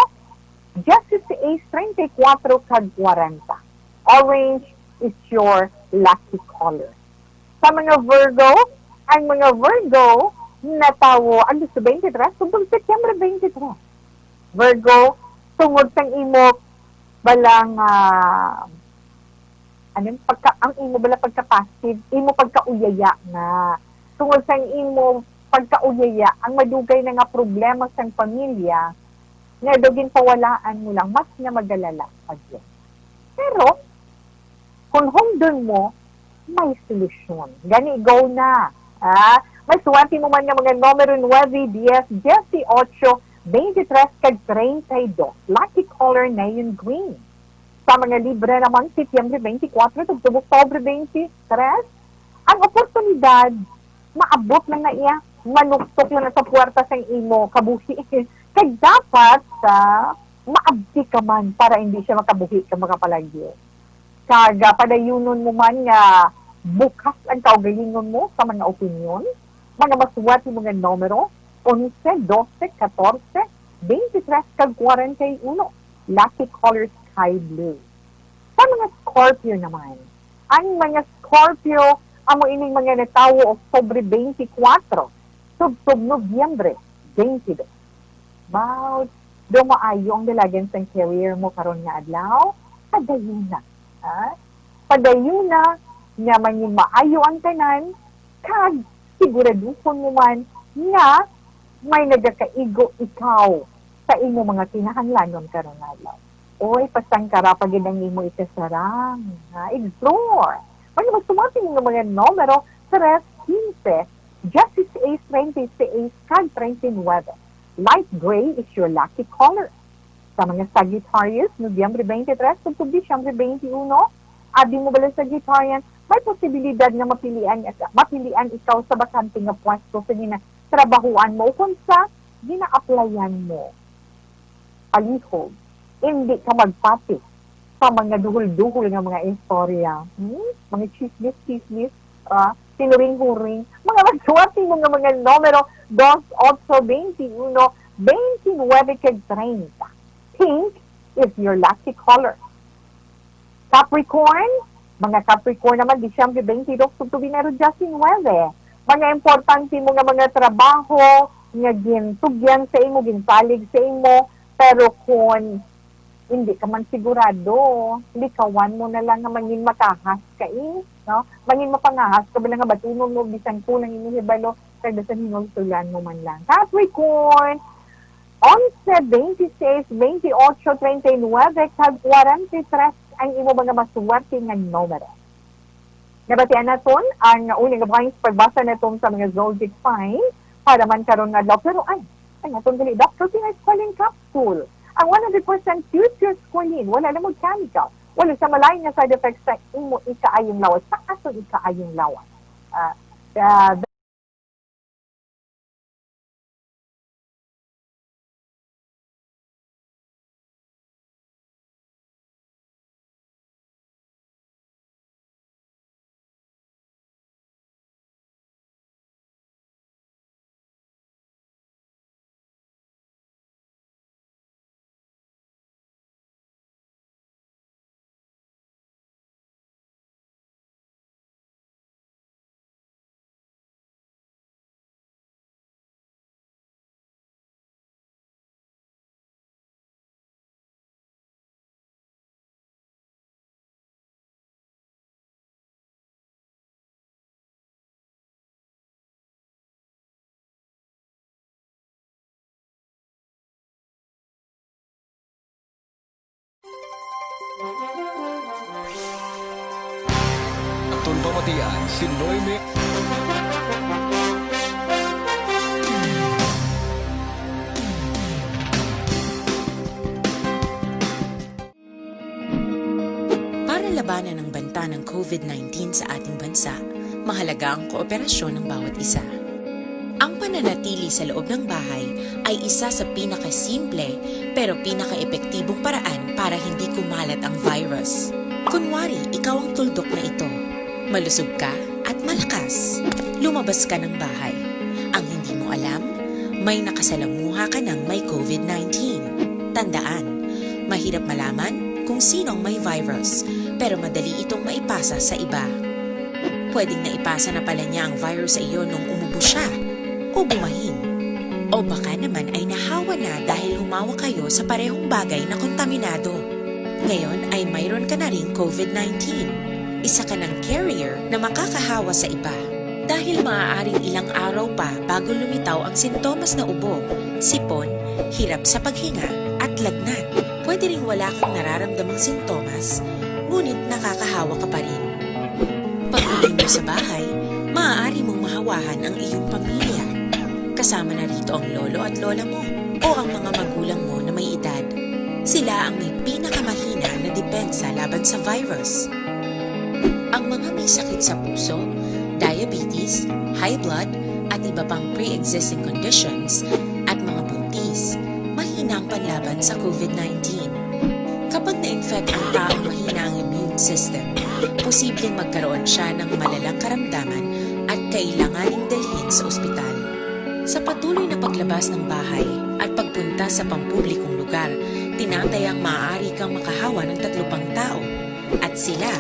dieciséis, treinta y cuatro, kag kwarenta. Orange is your lucky color. Sa mga Virgo, ang mga Virgo natawo Agosto twenty-three tubtob Setyembre twenty-three. Virgo, tungod sang imo balang, ah, ano, pagka, ang imo bala pagka-passive, imo pagkauyaya nga. Tungod sang imo pagkauyaya, ang madugay na nga problema sang pamilya nga daw ginpawalaan mo lang, mas nga magalala pa gyud. Pero, kung humdon mo, may solusyon. Gani, go na. Ah, may suwerte mo man nga mga numero nuebe, diyes, diyesyocho, twenty-tres, kag treinta y dos. Lucky color, neon green. Sa mga Libra naman, Setyembre twenty-four tubtob Oktubre twenty-three, ang oportunidad maabot lang na iya, manuktok lang na sa puwerta sang imo kabuhi. Kag dapat sa maabdi ka man para hindi siya makabuhi ka makapalagyo. Kag, ah, padayunon mo man nga bukas ang kaugalingon mo sa mga opinyon, mga masuwat mo nga numero, onse, dose, katorse, twenty-tres, kag kwarenta y uno. Lucky color, sky blue. Sa mga Scorpio naman, ang mga Scorpio amo ining mga natawo Oktubre twenty-four tubtob Nobyembre twenty-two. Wow, daw maayo ang dalagan sang career mo karon nga adlaw. Padayuna, ha? Padayuna nga mangin maayo ang tanan, kag siguraduhon mo man nga may nagakaigo ikaw sa imo mga kinahanglanon karon nga adlaw. Oy, pasangkara pa gid ang imo ikasarang, ha? Explore. Mga magsuwat mo nga mga numero, tres, quince, dieciséis, treinta y seis, kag treinta y nueve. Light gray is your lucky color. Sa mga Sagittarius, Nobyembre twenty-three tubtob Disyembre twenty-one, abi mo bala, Sagittarian, may posibilidad nga mapilian, mapilian ikaw sa bakante nga pwesto sa ginatrabahuan mo ukon sa gina-applyan mo. Palihog, indi ka magpati sa mga duhol-duhol nga mga istorya. Hmm? Mga chismis-chismis, ah, sinuring-huring. Mga magsuwat mo nga mga numero, dos, otso, twenty-uno, twenty-nueve, kag treinta. Pink is your lucky color. Capricorn, mga Capricorn naman, Disyembre twenty-two tubtob Enero diyes nuebe. Mga importante mo nga mga trabaho nga gintugyan sa imo, ginsalig sa imo, pero kung hindi ka man sigurado, likawan mo na lang nga mangin makahas ka, eh, no? Mangin mapangahas ka bala nga batunon mo bisan kulang imo hibalo, kag bisan hinulsulan mo man lang. Capricorn, onse, twenty-seis, twenty-otso, treinta y nuebe, kag kwarenta y tres ang imo mga maswerte nga numero. Nabatian naton ang una nga point sa pagbasa naton sa mga zodiac sign. Para man karon nga adlaw, pero ay, ang aton gali, Doctor Pinay Squalene Capsule. Ang one hundred percent pure, pure squalene, wala lamang chemical, wala sa malain nga side effects sa imo ikaayong lawas, sa aton ikaayong lawas. Ah, ah, Aton pamatian si Noemi. Para labanan ang banta ng covid nineteen sa ating bansa, mahalaga ang kooperasyon ng bawat isa. Ang pananatili sa loob ng bahay ay isa sa pinakasimple pero pinakaepektibong paraan para hindi kumalat ang virus. Kunwari, ikaw ang tuldok na ito. Malusog ka at malakas. Lumabas ka ng bahay. Ang hindi mo alam, may nakasalamuha ka ng may covid nineteen. Tandaan, Mahirap malaman kung sino ang may virus, pero madali itong maipasa sa iba. Pwedeng naipasa na pala niya ang virus sa iyo nung umubo siya o bumahing. O baka naman ay nahawa na dahil humawak kayo sa parehong bagay na kontaminado. Ngayon ay mayroon ka na ring covid nineteen. Isa ka ng carrier na makakahawa sa iba. Dahil maaaring ilang araw pa bago lumitaw ang sintomas na ubo, sipon, hirap sa paghinga, at lagnat. Pwede ring wala kang nararamdamang sintomas, ngunit nakakahawa ka pa rin. Pag-uwi mo sa bahay, maaari mong mahawahan ang iyong pamilya. Kasama na rito ang lolo at lola mo o ang mga magulang mo na may edad. Sila ang may pinakamahina na depensa laban sa virus. Ang mga may sakit sa puso, diabetes, high blood, at iba pang pre-existing conditions, at mga buntis, mahina ang panlaban sa covid nineteen. Kapag na-infect ang taong mahina ang immune system, posibleng magkaroon siya ng malalang karamdaman at kailanganing dalhin sa ospital. Sa patuloy na paglabas ng bahay at pagpunta sa pampublikong lugar, tinatayang maaari kang makahawa ng tatlo pang tao at sila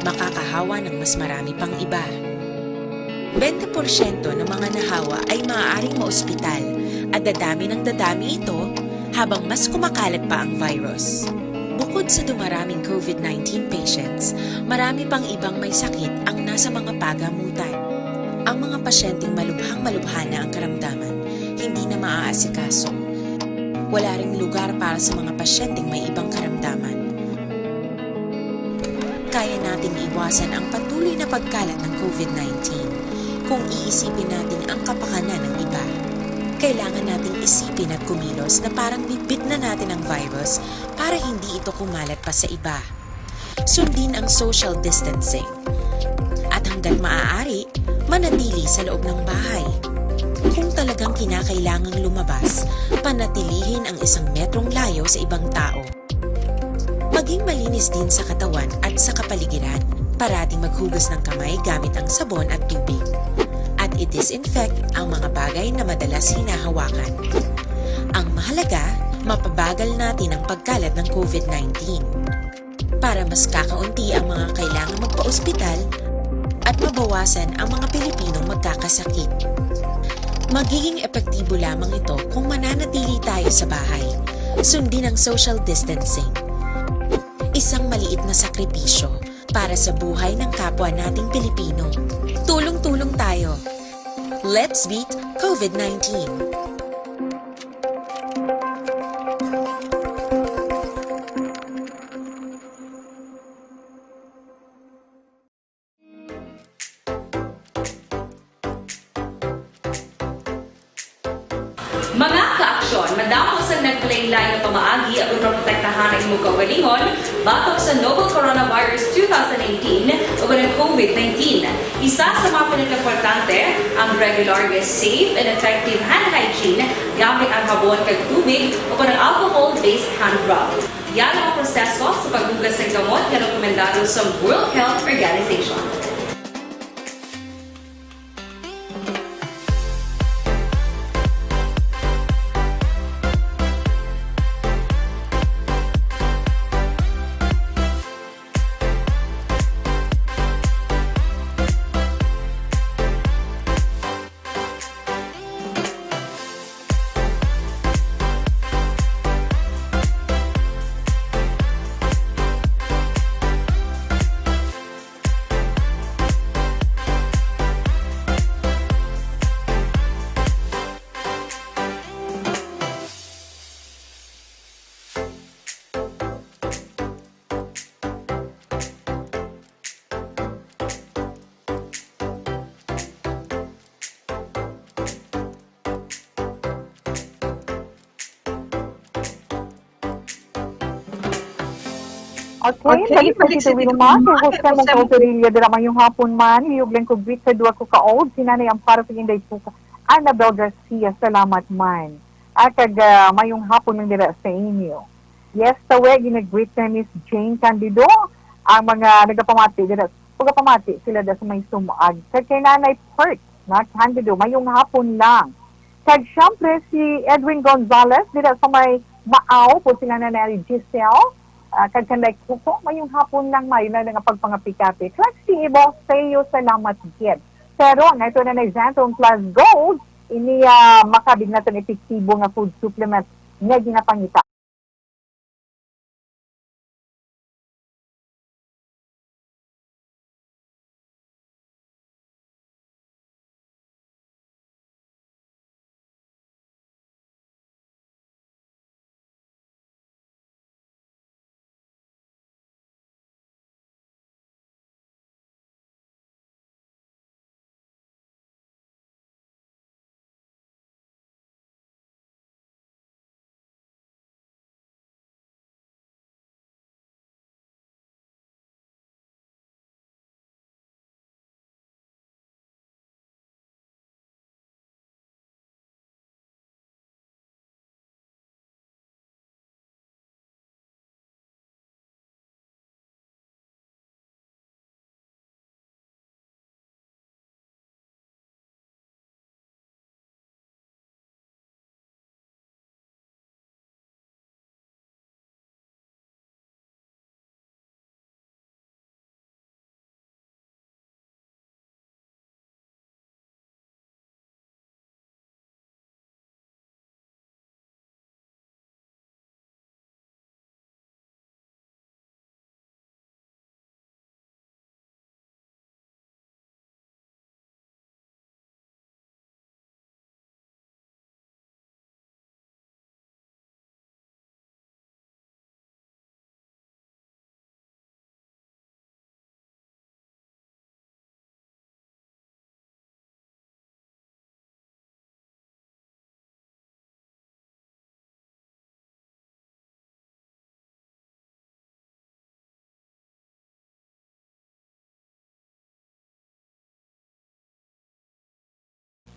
makakahawa ng mas marami pang iba. Bente porsyento ng mga nahawa ay maaaring maospital at dadami ng dadami ito habang mas kumakalat pa ang virus. Bukod sa dumaraming covid nineteen patients, marami pang ibang may sakit ang nasa mga pagamutan. Ang mga pasyenteng malubhang-malubha na ang karamdaman, hindi na maaasikaso. Wala ring lugar para sa mga pasyenteng may ibang karamdaman. Kaya nating iwasan ang patuloy na pagkalat ng covid nineteen kung iisipin natin ang kapakanan ng iba. Kailangan nating isipin at kumilos na parang bitbit na natin ang virus para hindi ito kumalat pa sa iba. Sundin ang social distancing. At hanggat maaari, manatili sa loob ng bahay. Kung talagang kinakailangang lumabas, panatilihin ang isang metrong layo sa ibang tao. Maging malinis din sa katawan at sa kapaligiran. Parating maghugas ng kamay gamit ang sabon at tubig. At i-disinfect ang mga bagay na madalas hinahawakan. Ang mahalaga, mapabagal natin ang pagkalat ng covid nineteen. Para mas kakaunti ang mga kailangang magpa-ospital at mabawasan ang mga Pilipinong magkakasakit. Magiging epektibo lamang ito kung mananatili tayo sa bahay. Sundin ang social distancing. Isang maliit na sakripisyo para sa buhay ng kapwa nating Pilipino. Tulong-tulong tayo. Let's beat covid nineteen. Mga kaaksyon, madamo sang naglain-lain nga pamaagi aron maprotektahan ang imo kaugalingon batok sa novel coronavirus two thousand eighteen o kanang covid nineteen. Isa sa mga pinakaimportante ang regular nga safe and effective hand hygiene gamit ang habon kag tubig o kanang alcohol-based hand rub. Yan ang mga proseso sa paghugas sang kamot nga rekomendado sa World Health Organization. Okay, okay, balik po si Wilma. Kay Jose Montaoperilla dira, mayong hapon man. Liyog lang ko greet sa duha ko ka old, si Nanay Amparo kag Inday Tuka, Annabel Garcia. Salamat man. Ah, kag, ah, mayong hapon man dira sa inyo. Yes, tawe, ginag-greet na Miss Jane Candido ang mga nagapamati dira. Nagapamati sila dira sa may Sumag. Kag kay Nanay Perk na Candido, mayong hapon lang. Kag syempre si Edwin Gonzalez dira sa may Maaw po sila na Nanay Giselle, ah, kag kanday Kuko, mayong hapon lang, maayo na nga pagpangapikapi. Trusty Ibo, sayo, salamat gid. Pero ang ito na na Xanthone Plus Gold, ini, ah, makabig naton epektibo nga food supplement nga ginapangita.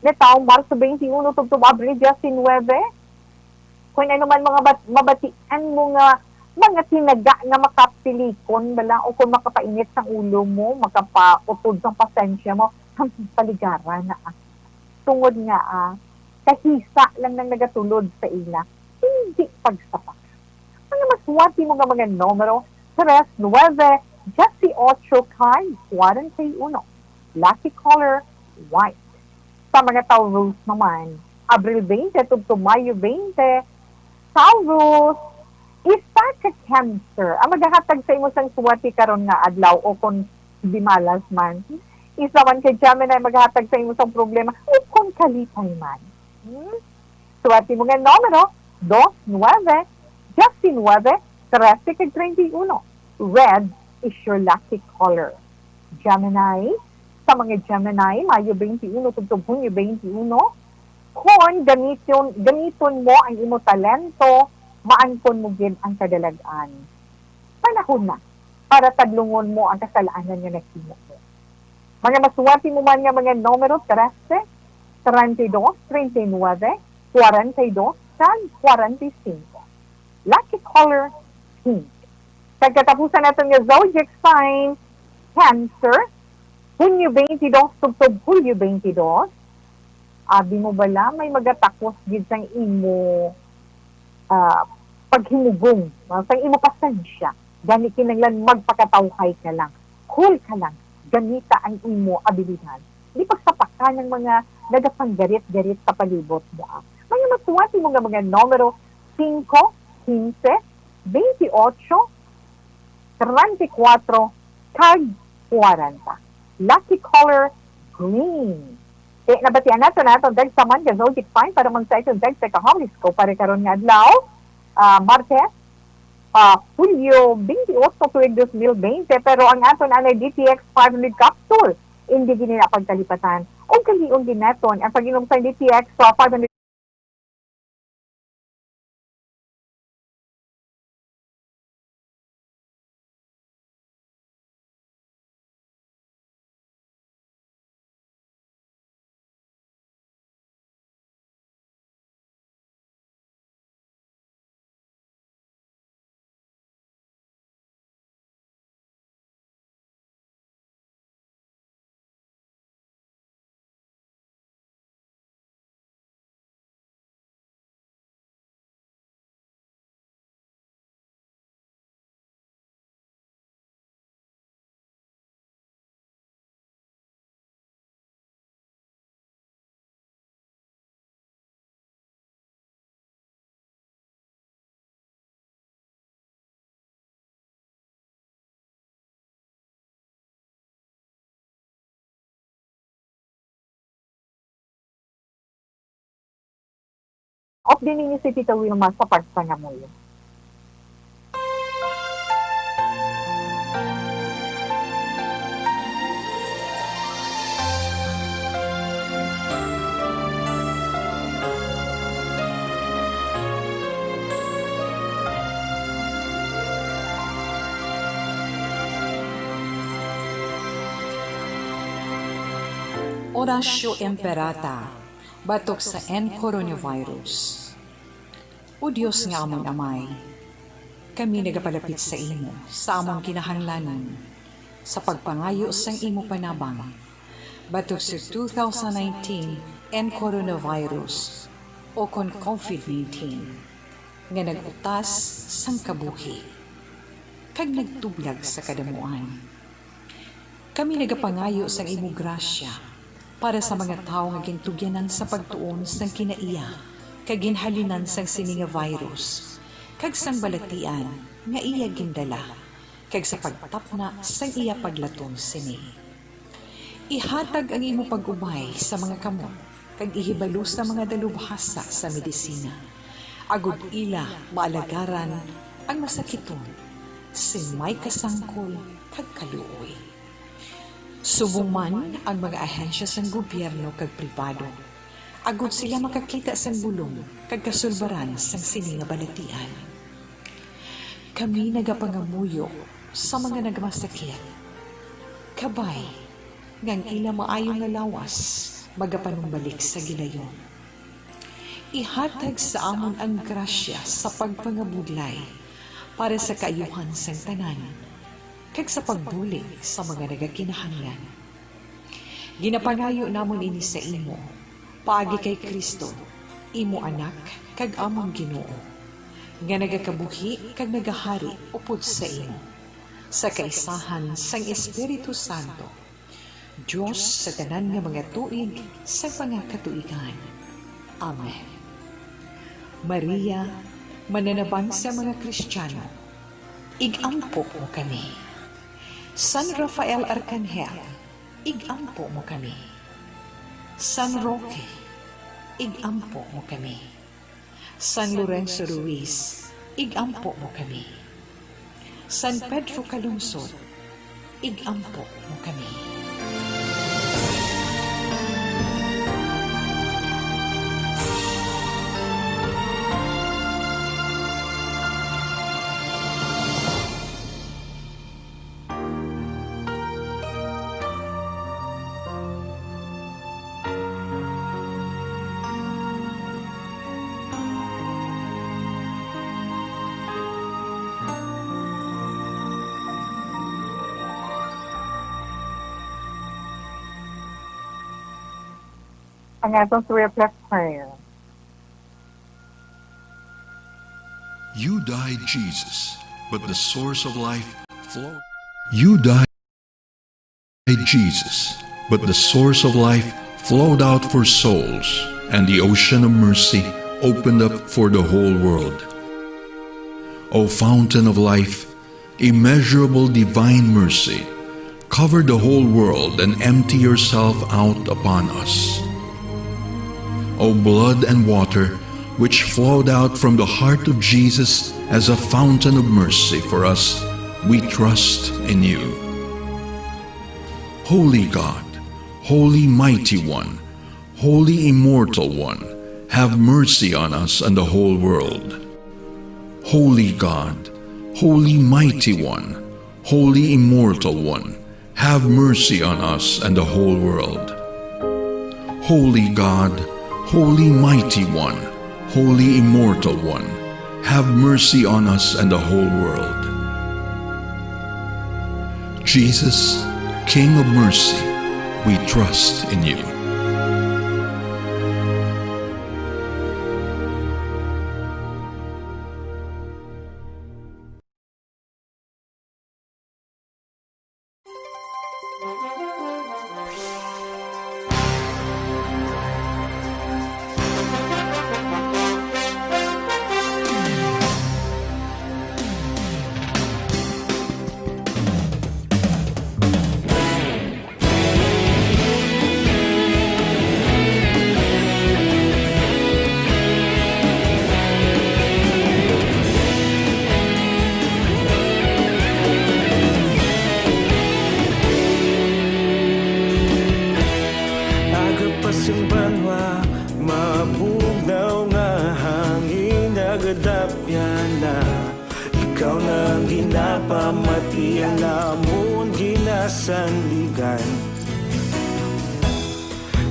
Nitawong Marso twenty-one tubtob Abril diecinuebe, kung ano man mga bat-, mabatian mo nga mga tinaga nga makapilikon bala o kung makapainit sang ulo mo, makapautod sang pasensya mo, paligara na, ah. Tungod nga, ah, kahisa lang nang nagatulod sa ila, hindi pagsapa. Mga maswati mo nga mga numero, tres nuebe, dieciocho, kag kwarenta y uno. Lucky color, white. Sa mga Taurus naman, Abril twenty tubtob Mayo twenty, Taurus, isa ka Cancer ang magahatag sa imo sang swerte karon nga adlaw, o kon di malas man, isa man kay Gemini ang magahatag sa imo sang problema, o kon kalipay man. Hmm? Swerte mo nga numero, dos nuebe, diecinuebe, trese, kag treinta y uno. Red is your lucky color. Gemini, sa mga Gemini, Mayo twenty-one tubtob Hunyo twenty-one, kon gamiton, gamiton mo ang imo talento, maangkon mo gid ang kadalag-an. Panahon na para tadlungon mo ang kasal-anan nga nahimo mo. Mga maswerte mo man nga mga numero, trese, treinta y dos, treinta y nuebe, kwarenta y dos, kag kwarenta y cinco. Lucky color, pink. Kag katapusan naton nga zodiac sign, Cancer, Hunyo twenty-dos tubtob Hulyo twenty-dos. Abi mo bala, may magatakos gid sang imo, ah, paghimugong, no, sang imo pasensya. Gani kinahanglan magpakatawhay ka lang, cool ka lang, gamita ang imo abilidad. Di pagsapaka ng mga nagapanggarit-garit sa palibot mo, ah. Mga maswerte mo nga mga numero, singko, kinse, bentiocho, treinta y cuatro, kag kwarenta. Lucky color, green. Kaya nabatian nato na atong dagsa man nga zodiac sign para man sa atong dagsa ka horoscope para karon nga adlaw, ah, Martes, ah, Hulyo twenty-eight, tuig dos mil bente, pero ang aton anay D T X five hundred capsule, hindi gini na pagkalipatan. Ug kalion din naton ang pag-inom sa D T X, ah, five hundred Update ninyo si Tita Wilma sa pagpangamuyo. Oratio Imperata, batok sa N coronavirus. O Dios nga amon Amay, kami nagapalapit sa imo sa amon kinahanglanon sa pagpangayo sang imo panabang batok sa two thousand nineteen N coronavirus, o kon COVID nineteen, nga nag-utas sang kabuhi kag nagtublag sa kadamuan. Kami nagapangayo sang imo grasya para sa mga tawo nga gintugyanan sa pagtuon sang kinaiya kag ginhalinan sang sini nga virus kag sang balatian nga iya gindala, kag sa pagtapna sang iya paglaton sini. Ihatag ang imo pag-ubay sa mga kamot kag ihibalo sa mga dalubhasa sa medisina, agod ila maalagaran ang masakiton sing may kasangkol kag kaluoy. Subong man ang mga ahensya sang gobyerno kag pribado, agod sila makakita sang bulong kag kasulbaran sang sini nga balatian. Kami nagapangamuyo sa mga nagmasakit, kabay nga ang ila maayo nga lawas magapanumbalik sa gilayon. Ihatag sa amon ang grasya sa pagpangabudlay para sa kaayuhan sang tanan, kag sa pagbulig sa mga nagakinahanglan. Ginapangayo namon ini sa imo, paagi kay Cristo, imo Anak kag amon Ginoo, nga nagakabuhi kag nagahari upod sa imo, sa kaisahan sang Espiritu Santo, Dios sa tanan nga mga tuig sa mga katuigan. Amen. Maria, mananabang sa mga Kristiyano, ig-ampo mo kami. San Rafael Arkanghel, ig-ampo mo kami. San Roque, ig-ampo mo kami. San Lorenzo Ruiz, ig-ampo mo kami. San Pedro Calungsod, ig-ampo mo kami. Ang atong three o'clock prayer. You died, Jesus, but the source of life flowed. You died, Jesus, but the source of life flowed out for souls, and the ocean of mercy opened up for the whole world. O fountain of life, immeasurable divine mercy, cover the whole world and empty yourself out upon us. O blood and water, which flowed out from the heart of Jesus as a fountain of mercy for us, we trust in you. Holy God, Holy Mighty One, Holy Immortal One, have mercy on us and the whole world. Holy God, Holy Mighty One, Holy Immortal One, have mercy on us and the whole world. Holy God, Holy Mighty One, Holy Immortal One, have mercy on us and the whole world. Jesus, King of mercy, we trust in you. na, ikaw na ang ginapamatian namon ginasandigan.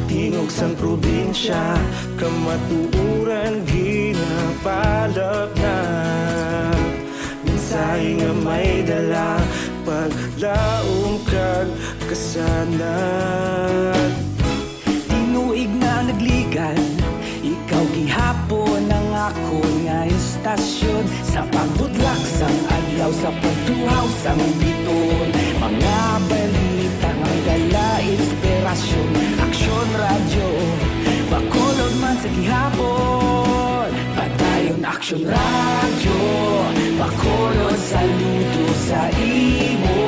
Tingog sang probinsya, kamatuoran ginapalapnag. Mensahe nga may dala, paglaom kag kasanag. Tinuig nga nagligan, ikaw gihapon ang akon nga istasyon. Sa pagbutlak sang adlaw, sa pagtuhaw sang bituon, mga balita nga may dala inspirasyon. Aksyon Radyo, Bacolod man sa gihapon. Padayon Aksyon Radyo, Bacolod, saludo sa imo.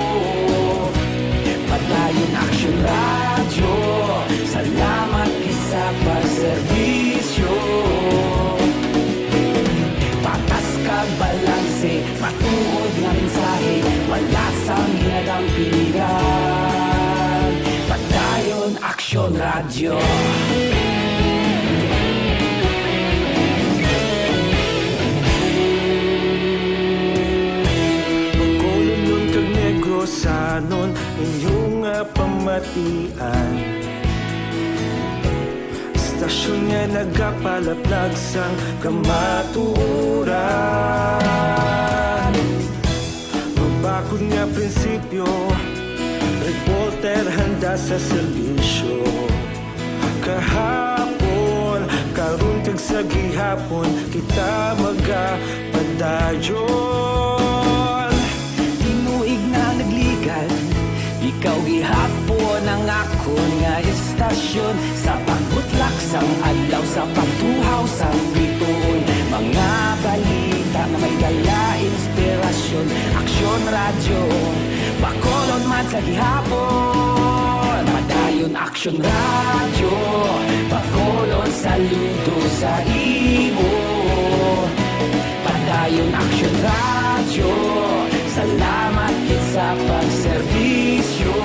Padayon Aksyon Radyo, salamat gid sa pagserbisyo. Patas kag balanse, matuod nga mensahe, wala sang ginadampigan. Padayon Aksyon Radyo. Bacolodnon kag Negrosanon, inyo nga pamatian. Istasyon nga nagapalaplag sang kamatuoran. Mabakod nga prinsipyo, reporter handa sa serbisyo. Kahapon, karon kag sa gihapon, kita magapadayon. Tinuig nga nagligan, ikaw gihapon ang akon nga istasyon. Sa pagbutlak sang adlaw, sa pagtuhaw sang bituon, mga balita nga may dala inspirasyon. Aksyon Radyo, Bacolod man sa gihapon. Padayon Aksyon Radyo, Bacolod, saludo sa imo. Padayon Aksyon Radyo, salamat gid sa pagserbisyo.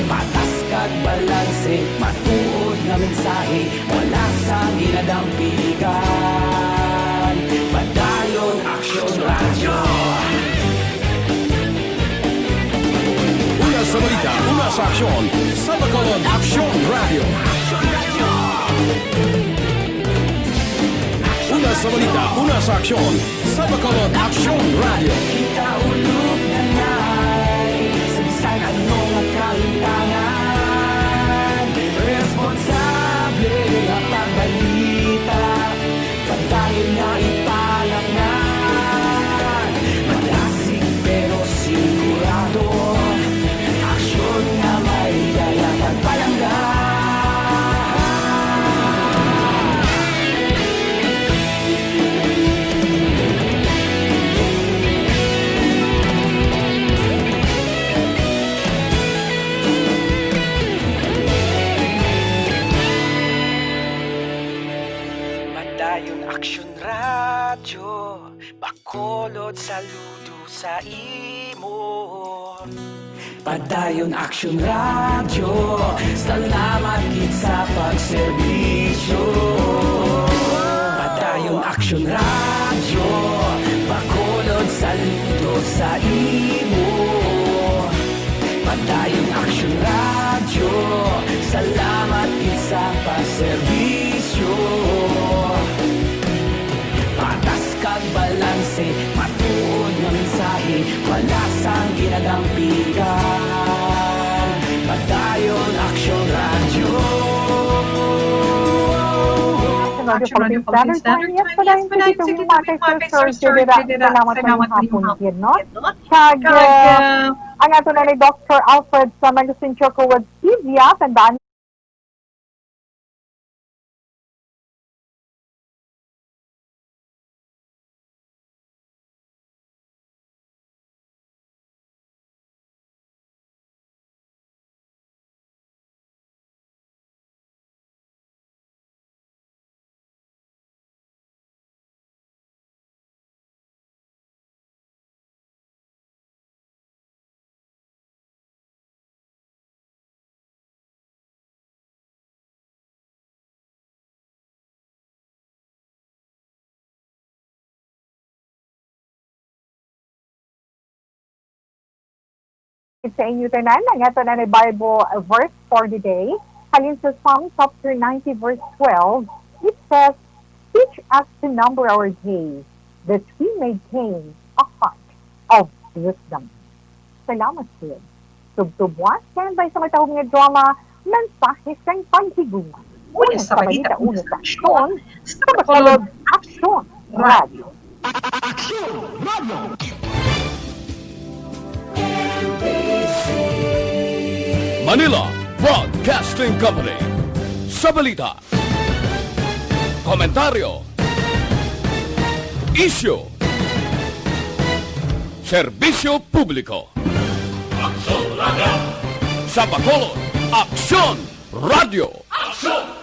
Patas kag balanse, matuod nga mensahe, wala sang ginadampigan. Padayon Aksyon Radyo. Una sa balita, una sa aksyon, sa Bacolod Aksyon Radyo. Una sa balita, una sa aksyon, sa Bacolod Aksyon Radyo. Kita ulog nanay sa bisan ano nga kalimtangan. Responsable nga pagbalita, padayon nga ipalapngan. Madasig pero sigurado, aksyon nga may dala kag palangga. Padayon Aksyon Radyo, Bacolod, saludo sa imo. Padayon Aksyon Radyo, salamat gid sa pagserbisyo. Padayon Aksyon Radyo, Bacolod, saludo sa imo. Padayon Aksyon Radyo, salamat gid sa pagserbisyo. Patas kag balanse, matuod nga mensahe, wala sang ginadampigan. Padayon Aksyon Radyo. Aksyon Radyo Philippine Standard Time. Yes, padayon, sige, kami mga kay Sir George Rivera. Salamat sa inyong hapon, no? Kag, ah, ang ato na ni Doctor Alfred sa Magazine Choco with Stevia. Tandaan Sa inyo tanan, ang ato na Bible verse for the day. Halin sa Psalm chapter ninety, verse twelve, it says, "Teach us to number our days, that we may gain a heart of wisdom." Salamat, Sid. Tubtob one, standby sa matahog nga drama, mensahe sang paghigugma. Una sa balita, una sa aksyon, sa Bacolod Aksyon Radio. Aksyon Radio. Manila Broadcasting Company. Sa balita, komentaryo, isyu, serbisyo publiko. Aksyon Radio. Sa Bacolod, Aksyon Radio. Aksyon